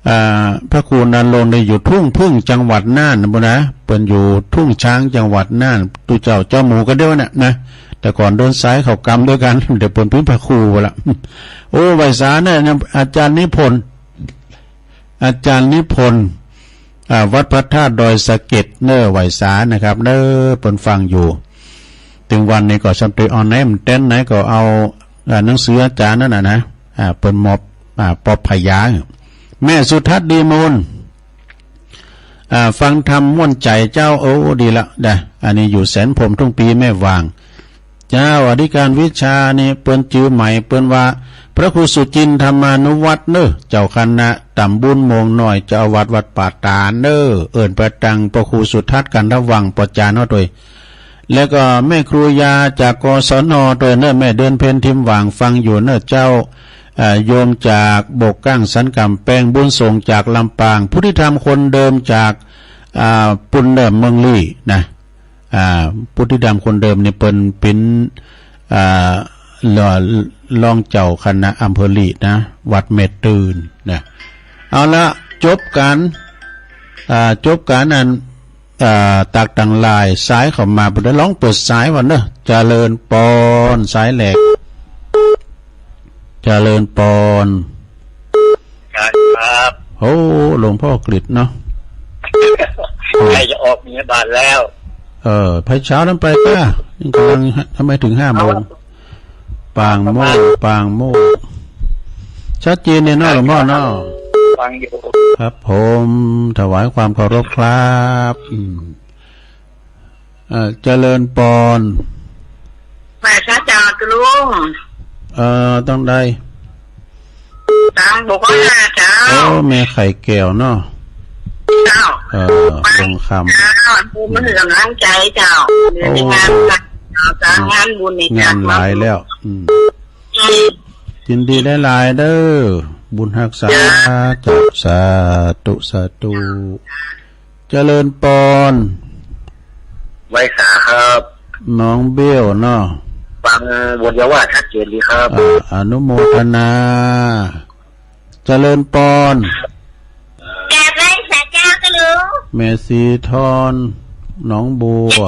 อ่า พระครูนรงค์นี่อยู่ทุ่งผึ้งจังหวัดน่านนะบุญนะ เปิ้นอยู่ทุ่งช้างจังหวัดน่าน ตุ๊เจ้าเจ้าหมูกันเดียวน่ะนะ แต่ก่อนเดินสายเข้ากรรมด้วยกัน เดี๋ยวเปิ้นเป๋นพระครูละ โอ้ ไหว้สาเน้อ อาจารย์นิพนธ์ อาจารย์นิพนธ์ อ่า วัดพระธาตุดอยสะเก็ดเน้อ ไหว้สานะครับ เน้อ เปิ้นฟังอยู่ ตึงวันนี้ก็ซ้ำเตยออนไลน์ มันแตนไหนก็เอา อ่า หนังสืออาจารย์นั่นน่ะนะ อ่า เปิ้นมอบ อ่า ปอบพยา แม่สุทัศน์ดีมูล อ่า ฟังธรรมม่วนใจ๋เจ้า โอ้ ดีละ ได้ อันนี้อยู่แสนพรหมทุ่งปีแม่วาง เจ้าอธิการวิชานี่เปิ้นจื้อใหม่ เปิ้นว่า พระครูสุจินต์ธรรมานุวัฒน์เน้อ เจ้าคณะตำบลโมงน้อย เจ้าอาวาสวัดป่าตาดเน้อ เอิ้นไปตังพระครูสุทัศน์กันทวังค์ ปอจารย์เฮาโตย แล้วก็แม่ครูยาจาก กศน ด้วยเนอะ แม่เดือนเพ็ญ ทิมหว่าง ฟังอยู่เนอะเจ้า เอ่อ โยมจากโบกกั้ง สันกำแพง บุญส่งจากลำปาง ผู้ที่ทำคนเดิมจาก อ่า ปุณเดิมเมืองลี้นะ อ่า ผู้ที่ทำคนเดิมนี่เปิ้นเป๋น อ่า รอ- รองเจ้าคณะอำเภอลี้นะ วัดแม่ตื่นนะ เอาละ จบกัน อ่า จบกันอัน อ่า ตักตังหลายสายเข้ามา บ่ได้ลองเปิดสายว่าเนอะ เจริญปอน สายแรก เจริญปอน ครับ โอ้ หลวงพ่อกฤษเนาะ ใกล้จะออกบิณฑบาตแล้ว เออ ไปเช้านั้นไปป้า ยังกำลัง ทำไมถึงห้าโมง ปางโมก ปางโมก ชัดเจนเนี่ยเนาะ หลวงพ่อเนาะ ฟังอยู่ ครับผม ถวายความเคารพครับ อืม เอ่อ เจริญปอน ไหว้สาเจ้าตุลุง เอ่อ ต้องได้ ตามบุคคลนะเจ้า โอ้ แม่ไข่แก้วเนาะ เจ้า เอ่อ วงคำ เจ้า ผู้มาให้กำลังใจเจ้า โอ้ ในงาน เจ้า งานบุญนี่ งานหลายแล้ว อืม อืม ยินดีหลายๆ เด้อ บุญฮักษา เจ้า เจ้า สาธุ สาธุ เจริญปอน ไหว้สาครับ น้องเบลเนาะ ฟังบทเยาวาชัดเจนดีครับ อ่า อนุโมทนา เจริญปอน กราบไหว้สาเจ้าตุลุง แม่สีทอน หนองบัว เจ้า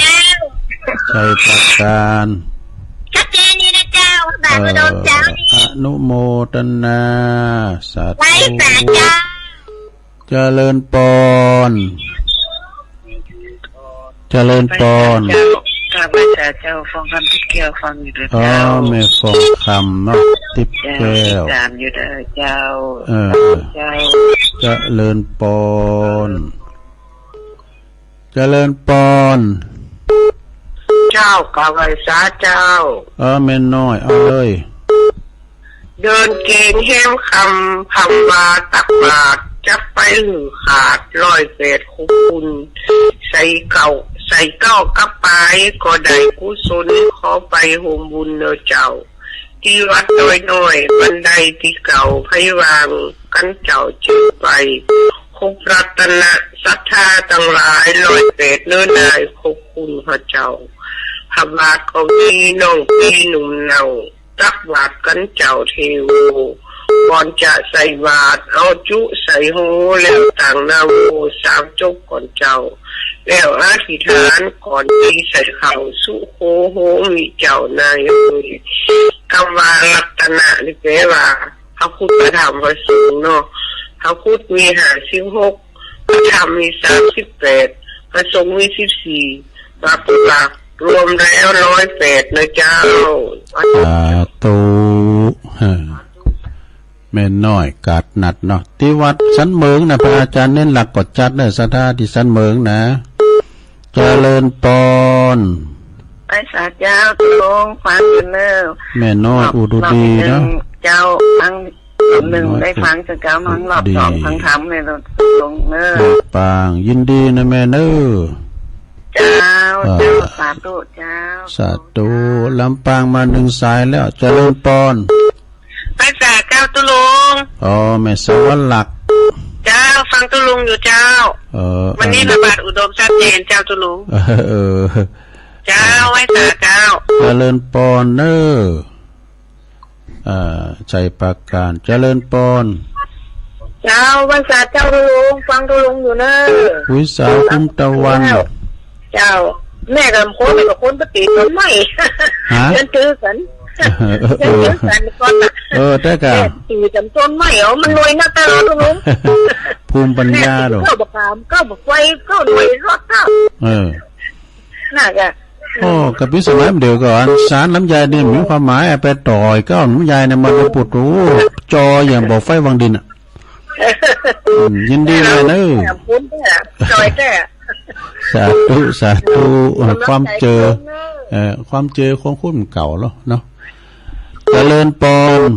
ชัยปราการ ชัดเจนดีนะเจ้า สาธุเจ้า เอ่อ อนุโมทนา สาธุ ไหว้สาเจ้า เจริญปอน เจริญปอน เจ้า กราบไหว้สาเจ้า ฟองคำทิพย์แก้ว ฟังอยู่เด้อ อ๋อ เจ้า แม่ฟองคำเนาะ ทิพย์แก้ว เจ้า ติดตามอยู่เด้อเจ้า เออ เจ้า เจริญปอน เจริญปอน เจ้า กราบไหว้สาเจ้า เออ แม่น้อย เอาเลย เดินเกณฑ์แฮมคำ พำว่าตักบาตร จักไปหื้อขาด ร้อยแปด คุกคุณ ใส่เก้า ใส่เก้ากับปาย ก็ได้กุศล ขอไปโฮมบุญเนอเจ้า ที่วัดดอยน้อย บันไดที่เก่า ไผว่างกันเจ้าเจิญไป ครบรัตนะ ศรัทธาตังหลาย ร้อยแปด เนินนาย ขอบคุณพระเจ้า พระบาทก็มี น้องพี่หนุ่มเนา ตักบาตรกันเจ้าเทโว ก่อนจะใส่บาตร เอาจุใส่โฮ แล้วตั้งนะโม สามจบก่อนเจ้า แล้วอธิษฐานก่อนที่ใส่ข้าว สุโขโหมิ เจ้านายเอ๋ย คำว่ารัตนะนี่แปลว่า พระพุทธ พระธรรม พระสงฆ์เนาะ พระพุทธมีห้าสิบหก พระธรรมมีสามสิบแปด พระสงฆ์มีสิบสี่ มาปุระรวมแล้วร้อยแปดนะเจ้า สาธุ เออ แม่น้อยกาดนัดเนาะ ที่วัดสันเหมิงนะ พระอาจารย์เน้นหลักกดจัดเนอะ ศรัทธาที่สันเหมิงนะ เจริญปอน ไหว้สาเจ้าตุลุง ฟังอยู่เนอะ แม่น้อยอุดรดีเนาะ เจ้า ฟังหนึ่ง ได้ฟังเจ้า ฟังรอบสอง ฟังธรรมเลยตุลุงเนอะ ลำปาง ยินดีนะแม่เนอะ เจ้า อ่า เจ้า สาธุเจ้า สาธุ ลำปางมาหนึ่งสายแล้ว เจริญปอน ไหว้สาเจ้าตุลุง อ๋อ แม่สวรรค์หลัก เจ้า ฟังตุลุงอยู่เจ้า เออ วันนี้ เออ ระบาดอุดมชัดเจนเจ้าตุลุง เออ เจ้า ไหว้สาเจ้า เจริญปอนเนอะ เอ่อ ชัยปราการ เจริญปอน เจ้า ไหว้สาเจ้าตุลุง ฟังตุลุงอยู่เนอะ ผู้สาวคุ้มตะวัน เจ้า แม่กับคนกับคนปฏิบัติต้นไม้ ฮะ เดินถือกัน เออ เดินถือกันก่อนน่ะ เออ แต่กะ แม่ตีกันต้นไม้เอา มันรวยนักแต่เราตรงนู้น ภูมิปัญญา แม่ตี ดู เข้าบักขาม เข้าบักไฟ เข้าหน่วยรถเข้า เออ น่ะกะ โอ้ กะพิสมัยเดียวก่อน สารลำไยเนี่ยมีความหมาย ไปต่อยก้อนลำไยเนี่ย มันจะปวดหัว จออย่างบ่อไฟวังดินอ่ะ อืม ยินดีเลยเนอะ แถมบุญแท้ จอยแท้ สาธุ สาธุ เออ ความเจอ เออ ความเจอของคนเก่าแล้วเนาะ เจริญปอน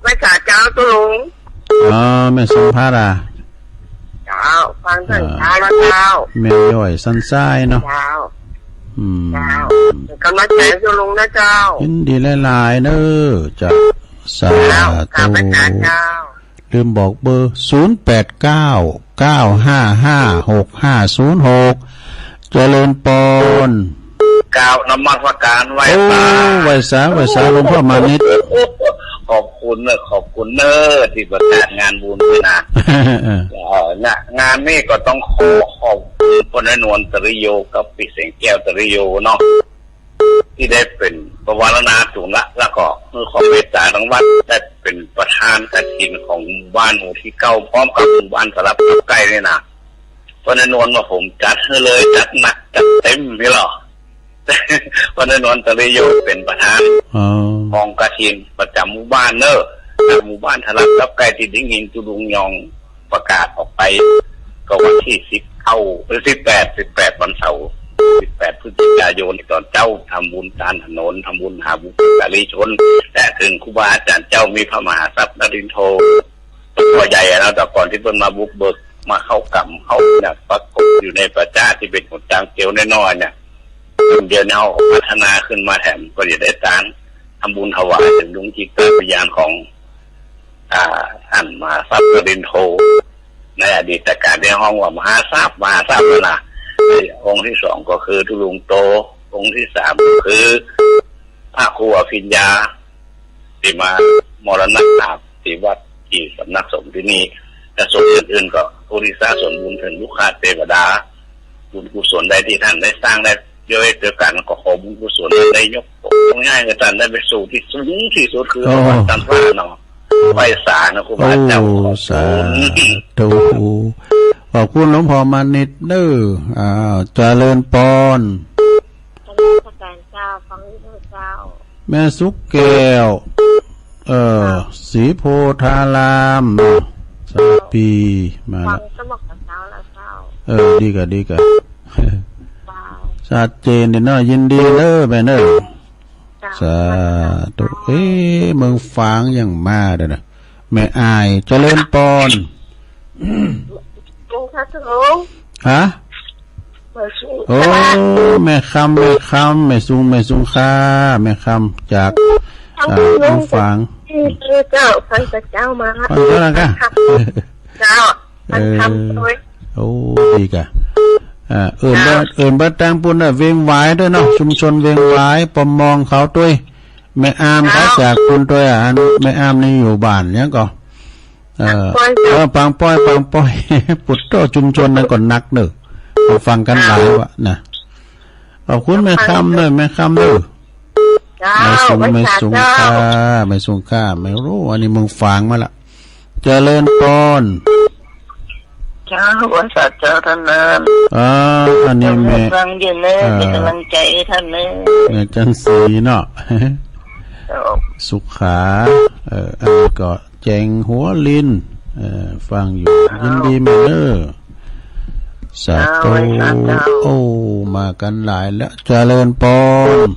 ไหว้สาเจ้าตุลุง อ๋อ แม่สมภารา เจ้า ฟังตั้งเช้าแล้วเจ้า แม่ย่อยสันทรายเนาะ เจ้า อืม เจ้า กำลังใจสู่ลุงนะเจ้า ยินดีหลายๆ เนอะ เจ้า สาธุ เจ้า ข้าพเจ้า ลืมบอกเบอร์ ศูนย์แปดเก้า เก้าห้าห้า หกห้าศูนย์หก เจริญปอน กราบนมัสการไหว้ โอ้ สา ไหว้สา ไหว้สา หลวงพ่อมานิด ขอบคุณเนอะ ขอบคุณเนอะ ที่ประกาศงานบุญนี่นะ เออ เอ่องะ- งานนี้ก็ต้องขอขอบคุณป้อน้อยนวลตริโยกับพี่แสงแก้วตริโยเนาะ ที่ได้เป็นประวารณาสูงละ แล้วก็เพื่อความเมตตาทางวัด ได้เป็นประธานกฐินของหมู่บ้านหมู่ที่เก้า พร้อมกับหมู่บ้านสลับกับใกล้นี่นะ ป้อน้อยนวลว่าผมจัดให้เลย จัดหนักจัดเต็มนี่หรอ ป้อน้อยนวลตริโยเป็นประธาน อ๋อ กองกฐินประจำหมู่บ้านเนอะ หมู่บ้านสลับกับใกล้ที่ได้ยินตุลุงยอง ประกาศออกไป ก็วันที่สิบเก้า หรือสิบแปด สิบแปด วันเสาร์ สิบแปด พฤศจิกายน ตอนเจ๊าทำบุญตานถนน ทำบุญหาบุพการีชน และถึงครูบาอาจารย์เจ้ามีพระมหาทรัพย์นรินทร์โท หลวงพ่อใหญ่อะนะ แต่ก่อนที่เปิ้นมาบุกเบิก มาเข้ากรรม เข้าเนี่ย ปรากฏอยู่ในประจาที่เป็นหนทางเตียวน้อยๆ เนี่ย เดี๋ยวนี้เขาพัฒนาขึ้นมาแถม ก็จะได้ตานทำบุญถวายถึงดวงจิตดวงวิญญาณของ อ่า ท่านมหาทรัพย์นรินทร์โท ในอดีตกาลได้ฮ้องว่ามหาทรัพย์ มหาทรัพย์นั่นนะ องค์ที่สองก็คือทุลุงโต องค์ที่สามก็คือพระครูอภิญญา ที่มามรณภาพที่วัดที่สำนักสงฆ์ที่นี่ และส่วนอื่นๆก็อุทิศส่วนบุญถึงลูกค้าเทวดา บุญกุศลใดที่ท่านได้สร้างได้เยอะเกินกัน ก็ขอบุญกุศลได้ยก ยกย้ายให้ท่านได้ไปสู่ที่สูงที่สุด คือ โอ้ สวรรค์ชั้นฟ้าเนาะ ไหว้สานะครูบาอาจารย์ โอ้ ขอบคุณ สาธุ ขอบคุณหลวงพ่อมานิดเด้อ อ้าว เจริญปอน นมัสการเจ้า ฟังเรื่องเจ้า แม่สุกแก้ว เอ่อ เจ้า ศรีโพธารามเนาะ สาปีมา ฟัง ละ สมัครกับเจ้าแล้วเจ้า เออ ดีกะ ดีกะ เจ้า ชัดเจนดีเนาะ ยินดีเด้อแม่เด้อ เจ้า สาธุ เอ๊ะ เมืองฝางยังมาเด้อนะ แม่อ้าย เจริญปอน ลุงคะลุง ฮะ แม่ซุง โอ้ ค่ะ แม่คำ แม่คำ แม่ซุง แม่ซุงค่ะ แม่คำจาก ทั้ง อ่า ลุง เมืองฝาง ที่เจ้า ฟังแต่เจ้ามา ฟังเจ้าแล้วค่ะ เจ้า ฟังคำ เออ ด้วย โอ้ ดีกะ อ่า เอิ้นเบิด เจ้า เอิ้นเบิดตางปู้นน่ะ เวียงหวายด้วยเนาะ ชุมชนเวียงหวาย ปอมมองเขาด้วย แม่อามเขา เจ้า จากปู้นด้วยอ่ะ อันแม่อามนี่อยู่บ้านหยังก่อ เอ่อ ปางป้อย เจ้า เออ ปางป้อย ปางป้อย ปุตโตชุมชนนั้นก็หนักเนอะ เขาฟังกันหลายวะนะ ขอบคุณแม่คำเนอะ แม่คำเนอะ เจ้า แม่สุง ไหว้สา แม่สุง เจ้า ค่ะ แม่สุง ค่ะ ไม่รู้ อันนี้เมืองฝางมาละ เจริญปอน เจ้า ไหว้สาเจ้าท่านนั้น อ่า อันนี้แม่ เจ้า ฟังอยู่เนอะ อ่า เป็นกำลังใจให้ท่านเนอะ แม่จันทร์ศรีเนาะ เจ้า สุขา เอ่อ อันนี้ก็แจงหัวลิน เอ่อ ฟังอยู่ เจ้า ยินดีแม่เนอะ สาธุ เจ้า ไหว้สาเจ้า โอ้ มากันหลายแล้ว เจริญปอน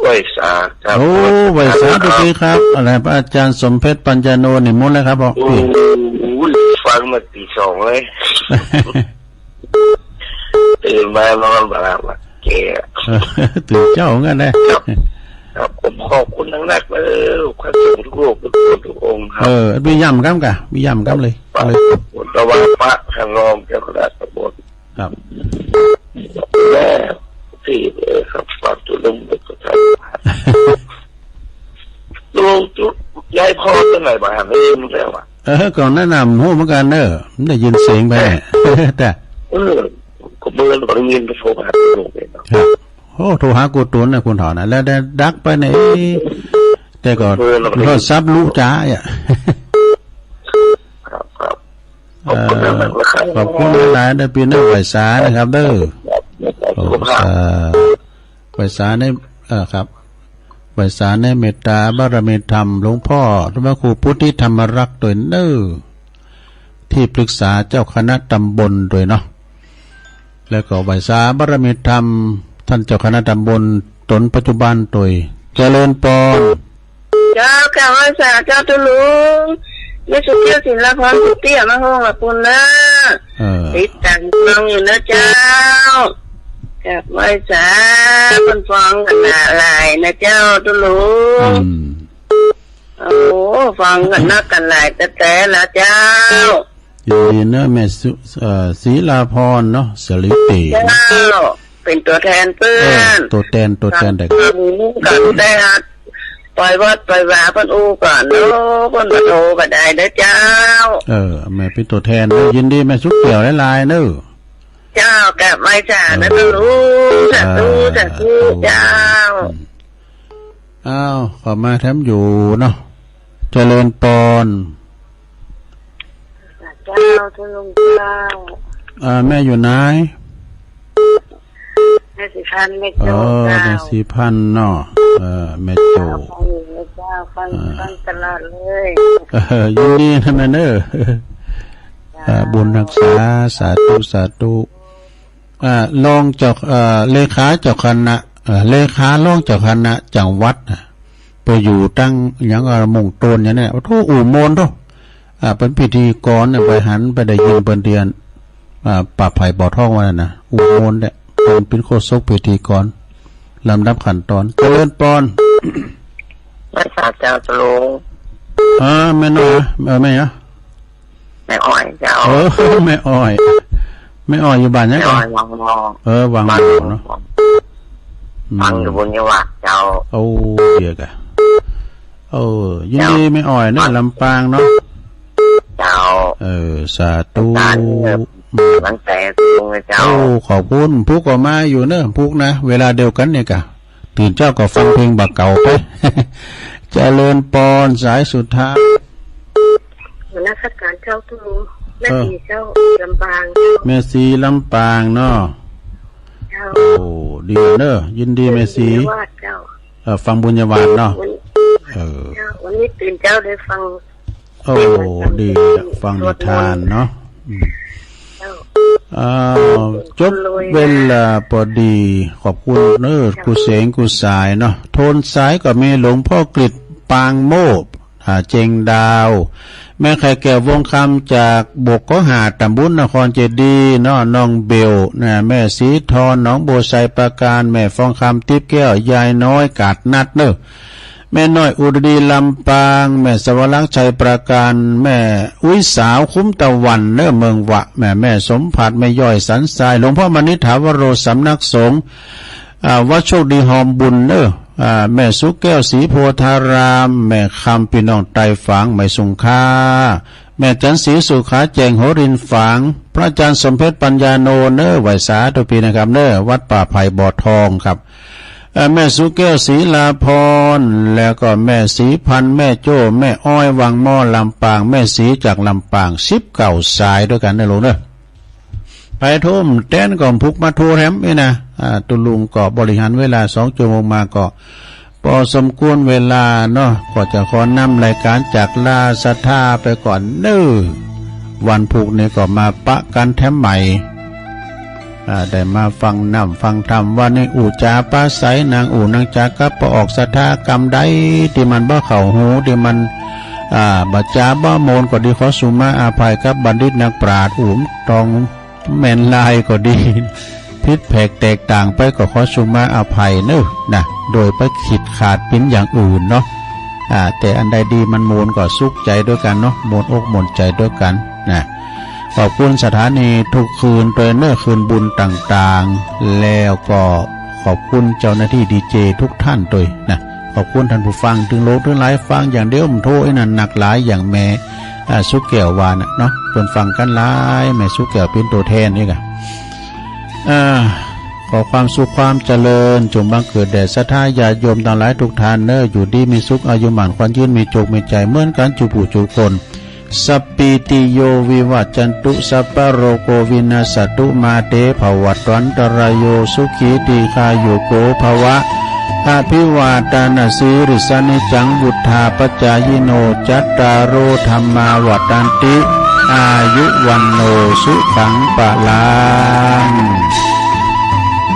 ไหว้สาครับ โอ้ ไหว้สา ไหว้สา ทุกทีครับ อะไร พระอาจารย์สมเพชร ปัญญาโน นิมนต์เลยครับผม โอ้ ฟังมาตีสองเลย ตื่นมานอนบ่หลับอะ แก่ ตื่นเช้าเหมือนกันนะ ครับ ครับ ผมขอบคุณนักๆ เลย พระสงฆ์ทุกรูป ทุกคน ทุกองค์ครับ เออ มีย่ำกำกะ มีย่ำกำเลย ครับ เลย ผมถวายพระท่านรองเจ้าคณะตำบล ครับ แม่ที่ เอ่อ ครับ ฝากจุดลมเด็กก็ทำ ลงจุดย้ายพ่อตั้งไหนบ้างไม่รู้แล้วอะ เออ ก่อนหน้านั้นผมเหมือนกันเนอะ ได้ยินเสียงไป แต่ เออ ก็เบอร์เราได้ยินไปโทรหาตำรวจเลยเนาะ ครับ โอ้ โทรหากูตูนนะ คุณเฒ่านะ แล้วได้ดักไปไหน แต่ก็ เบอร์เราได้ยิน โทรศัพท์รู้จ้าอ่ะ ครับ ครับ ขอบคุณมากๆ นะครับ ขอบคุณหลายๆ เด้อพี่น้อง ไหว้สานะครับเด้อ ครับ ครับ โอ้ สุขภาพ สา ไหว้สาใน เอ่อ ครับ ไหว้สาในเมตตาบารมีธรรม หลวงพ่อ หลวงพ่อครูพุทธิธรรมรักษ์โดยเนอ ที่ปรึกษาเจ้าคณะตำบลโดยเนาะ แล้วก็ไหว้สาบารมีธรรม ท่านเจ้าคณะตำบลตนปัจจุบันโดย เจริญปอน เจ้า ข้าไหว้สาเจ้าตุ๊ลุง เยซูคริสต์ศิลปะพรสุดเตี้ยมาห้องละปุณเนอะ เออ ติดตามฟังอยู่นะเจ้า ครับ ไหว้สา เปิ้นฟังกันหลายนะเจ้า ตุ๊ลุง อืม โอ้ ฟังกันนักกันหลายแต่แต่ละเจ้า ยินดีเนอะ แม่สุ เอ่อ ศรีลาพรเนาะ สลิเต เจ้า เป็นตัวแทนเปิ้น เออ ตัวแทน ตัวแทนเด็ก กันได้ฮัด ปล่อยวัดปล่อยวาเปิ้นอู้ก่อนเนาะ เปิ้นมาโทรก็ได้เด้อเจ้า เออ แม่เป็นตัวแทนเนอะ ยินดีแม่สุกเกี่ยวหลายๆเนอะ เจ้า กราบไหว้สานะ เออ ตุ๊ลุง สาธุ สาธุ สาธุ เจ้า อืม อ้าว เข้ามาแถมอยู่เนาะ เจริญปอน เจ้า ตุ๊ลุงเจ้า อ่า แม่อยู่ไหน แม่ศรีพันธุ์ แม่โจ้ อ๋อ เจ้า แม่ศรีพันธุ์เนาะ เออ แม่โจ้ เจ้า ฟังอยู่เลยเจ้า ฟัง อ่า ฟังตลอดเลย เออ ยินดีนะแม่เนอะ เจ้า อ่า บุญฮักษา สาธุ สาธุ อ่า รองเจ้า เอ่อ เลขาเจ้าคณะ เอ่อ เลขารองเจ้าคณะจังหวัดน่ะ ไปอยู่ตั้งหยัง เอ่อ มงโตนอย่างเนี้ย โอ้โธ่ อู่มนโธ่ อ่า เป็นพิธีกรเนี่ย ไปหันไปได้ยินเปิ้นเตียน อ่า ป้าไพบ่อทองว่านั่นนะ อู่มนเนี่ย เปิ้นเป็นโฆษกพิธีกร ลำดับขั้นตอน เจริญปอน ไหว้สาเจ้า ตุ๊ลุง อ่า แม่น้อย เออ แม่หยัง แม่อ้อยเจ้า เออ แม่อ้อย แม่อ้อยอยู่บ้านหยังก่อ แม่อ้อยวังหม้อ เออ วังหม้อเนาะ บ้านหม้อ อืม ฟังอยู่บุญญาวัฒน์เจ้า โอ้ เดียวกะ เออ ยินดี เจ้า แม่อ้อยเนาะ ลำปางเนาะ เจ้า เออ สาธุ ตานี่ อืม ตั้งแต่กรุงเลยเจ้า โอ้ ขอบคุณ พุกก็มาอยู่เนอะ พุกนะ เวลาเดียวกันเนี่ยกะ ตื่นเช้าก็ฟังเพลงบ่าเก๋าไป เจริญปอน สายสุดท้าย นมัสการเจ้าตุ๊ลุง แม่ เออ ศรีเจ้า ลำปาง แม่ศรีลำปางเนาะ เจ้า โอ้ ดีเนอะ ยินดีแม่ศรี บุญญาวัฒน์เจ้า เออ ฟังบุญญาวัฒน์เนาะ วัน เออ เจ้า วันนี้ตื่นเช้าได้ฟัง โอ้ ดีอะ ฟังนิทานเนาะ อืม เจ้า อ้าว จบเวลาพอดี ขอบคุณเนอะ เจ้า กู้เสงกู้สายเนาะ โทนสายก็มีหลวงพ่อกฤษ ปางโมกข์ อ่า เจงดาว แม่ไข่แก้ว วงคำ จากบกเกาะห้า ตำบลนครเจดีย์เนาะ น้องเบลนะ แม่สีทอง หนองบัวไชย ปราการ แม่ฟองคำ ติ๊บแก้ว ยายน้อย กาดนัดเนอะ แม่น้อย อุดรดี ลำปาง แม่สวรรค ชัยปราการ แม่อุ๊ยสาว คุ้มตะวันเนอะ เมืองวะ แม่ แม่สมผัส แม่ย่อย สันทราย หลวงพ่อมณิษฐาวโร สำนักสงฆ์ อ่า วัดโชคดี ฮอมบุญเนอะ อ่า แม่สุแก้ว ศรีโพธาราม แม่คำ พี่น้องไตรฝาง แม่สุงค่า แม่จันทร์ศรีสุขา แจ้งหัวรินฝาง พระอาจารย์สมเพชร ปัญญาโนเนอะ ไหว้สาทุกปีนะครับเนอะ วัดป่าไผ่บ่อทองครับ เอ่อ แม่สุแก้ว ศรีลาพร แล้วก็แม่ศรีพันธุ์ แม่โจ้ แม่อ้อย วังหม้อ ลำปาง แม่ศรีจากลำปาง สิบเก้าสายด้วยกันนะลูกเนอะ ไปโทรแทนก็พุกมาโทรแถมนี่นะ อ่า ตุ๊ลุงก็บริหารเวลาสองชั่วโมงมาก็ พอสมควรเวลาเนาะ ก็จะขอนำรายการจากลาศรัทธาไปก่อนเนอะ วันพุกนี้ก็มาปะกันแถมใหม่ อ่า ได้มาฟังน้ำฟังธรรม วันนี้อู้จ๋าปาศัย นางอู้นางจ๋ากับปอออกศรัทธากำใด ตี้มันบ่เข้าหู ตี้มัน อ่า บ่จ๋าบ่โมนก็ดี ขอสุมาอภัยกับบัณฑิตนักปราชญ์ อู้ตอง แม่นลายก็ดี ผิดแผกแตกต่างไปก็ขอสุมาอภัยเนอะนะ โดยไปคิดขาดเป็นอย่างอื่นเนาะ อ่า แต่อันใดดีมันโมนก็สุขใจด้วยกันเนาะ โมนอกโมนใจด้วยกันนะ ขอบคุณสถานีทุกคืนด้วยเนอะ คืนบุญต่างๆ แล้วก็ขอบคุณเจ้าหน้าที่ดีเจทุกท่านด้วยนะ ขอบคุณท่านผู้ฟัง ตึงโหลดตึงไลฟ์ฟังอย่างเดียว มันโทรไอ้นั่นหนักหลายอย่างแม่ อ่า สุแก้วว่าน่ะเนาะ เปิ้นฟังกันหลาย แม่สุแก้วเป็นตัวแทนนี่กะ อ่า ขอความสุขความเจริญจงบังเกิดแด่ศรัทธาญาติโยมทั้งหลายทุกท่านเนอะ อยู่ดีมีสุข อายุหมั่นขวัญยืน มีโชคมีชัยเหมือนกันจุผู้จุคน สัพพีติโยวิวัจจันตุ สัพพะโรโควินัสสตุ มาเตภวัตวันตรายโย สุขีทีฆายุโกภวะ อภิวาทานาสีริสานิจจัง วุฑฒาปจายิโน จัตตาโรธัมมาวัฑฒันติ อายุวัณโณ สุขังพลัง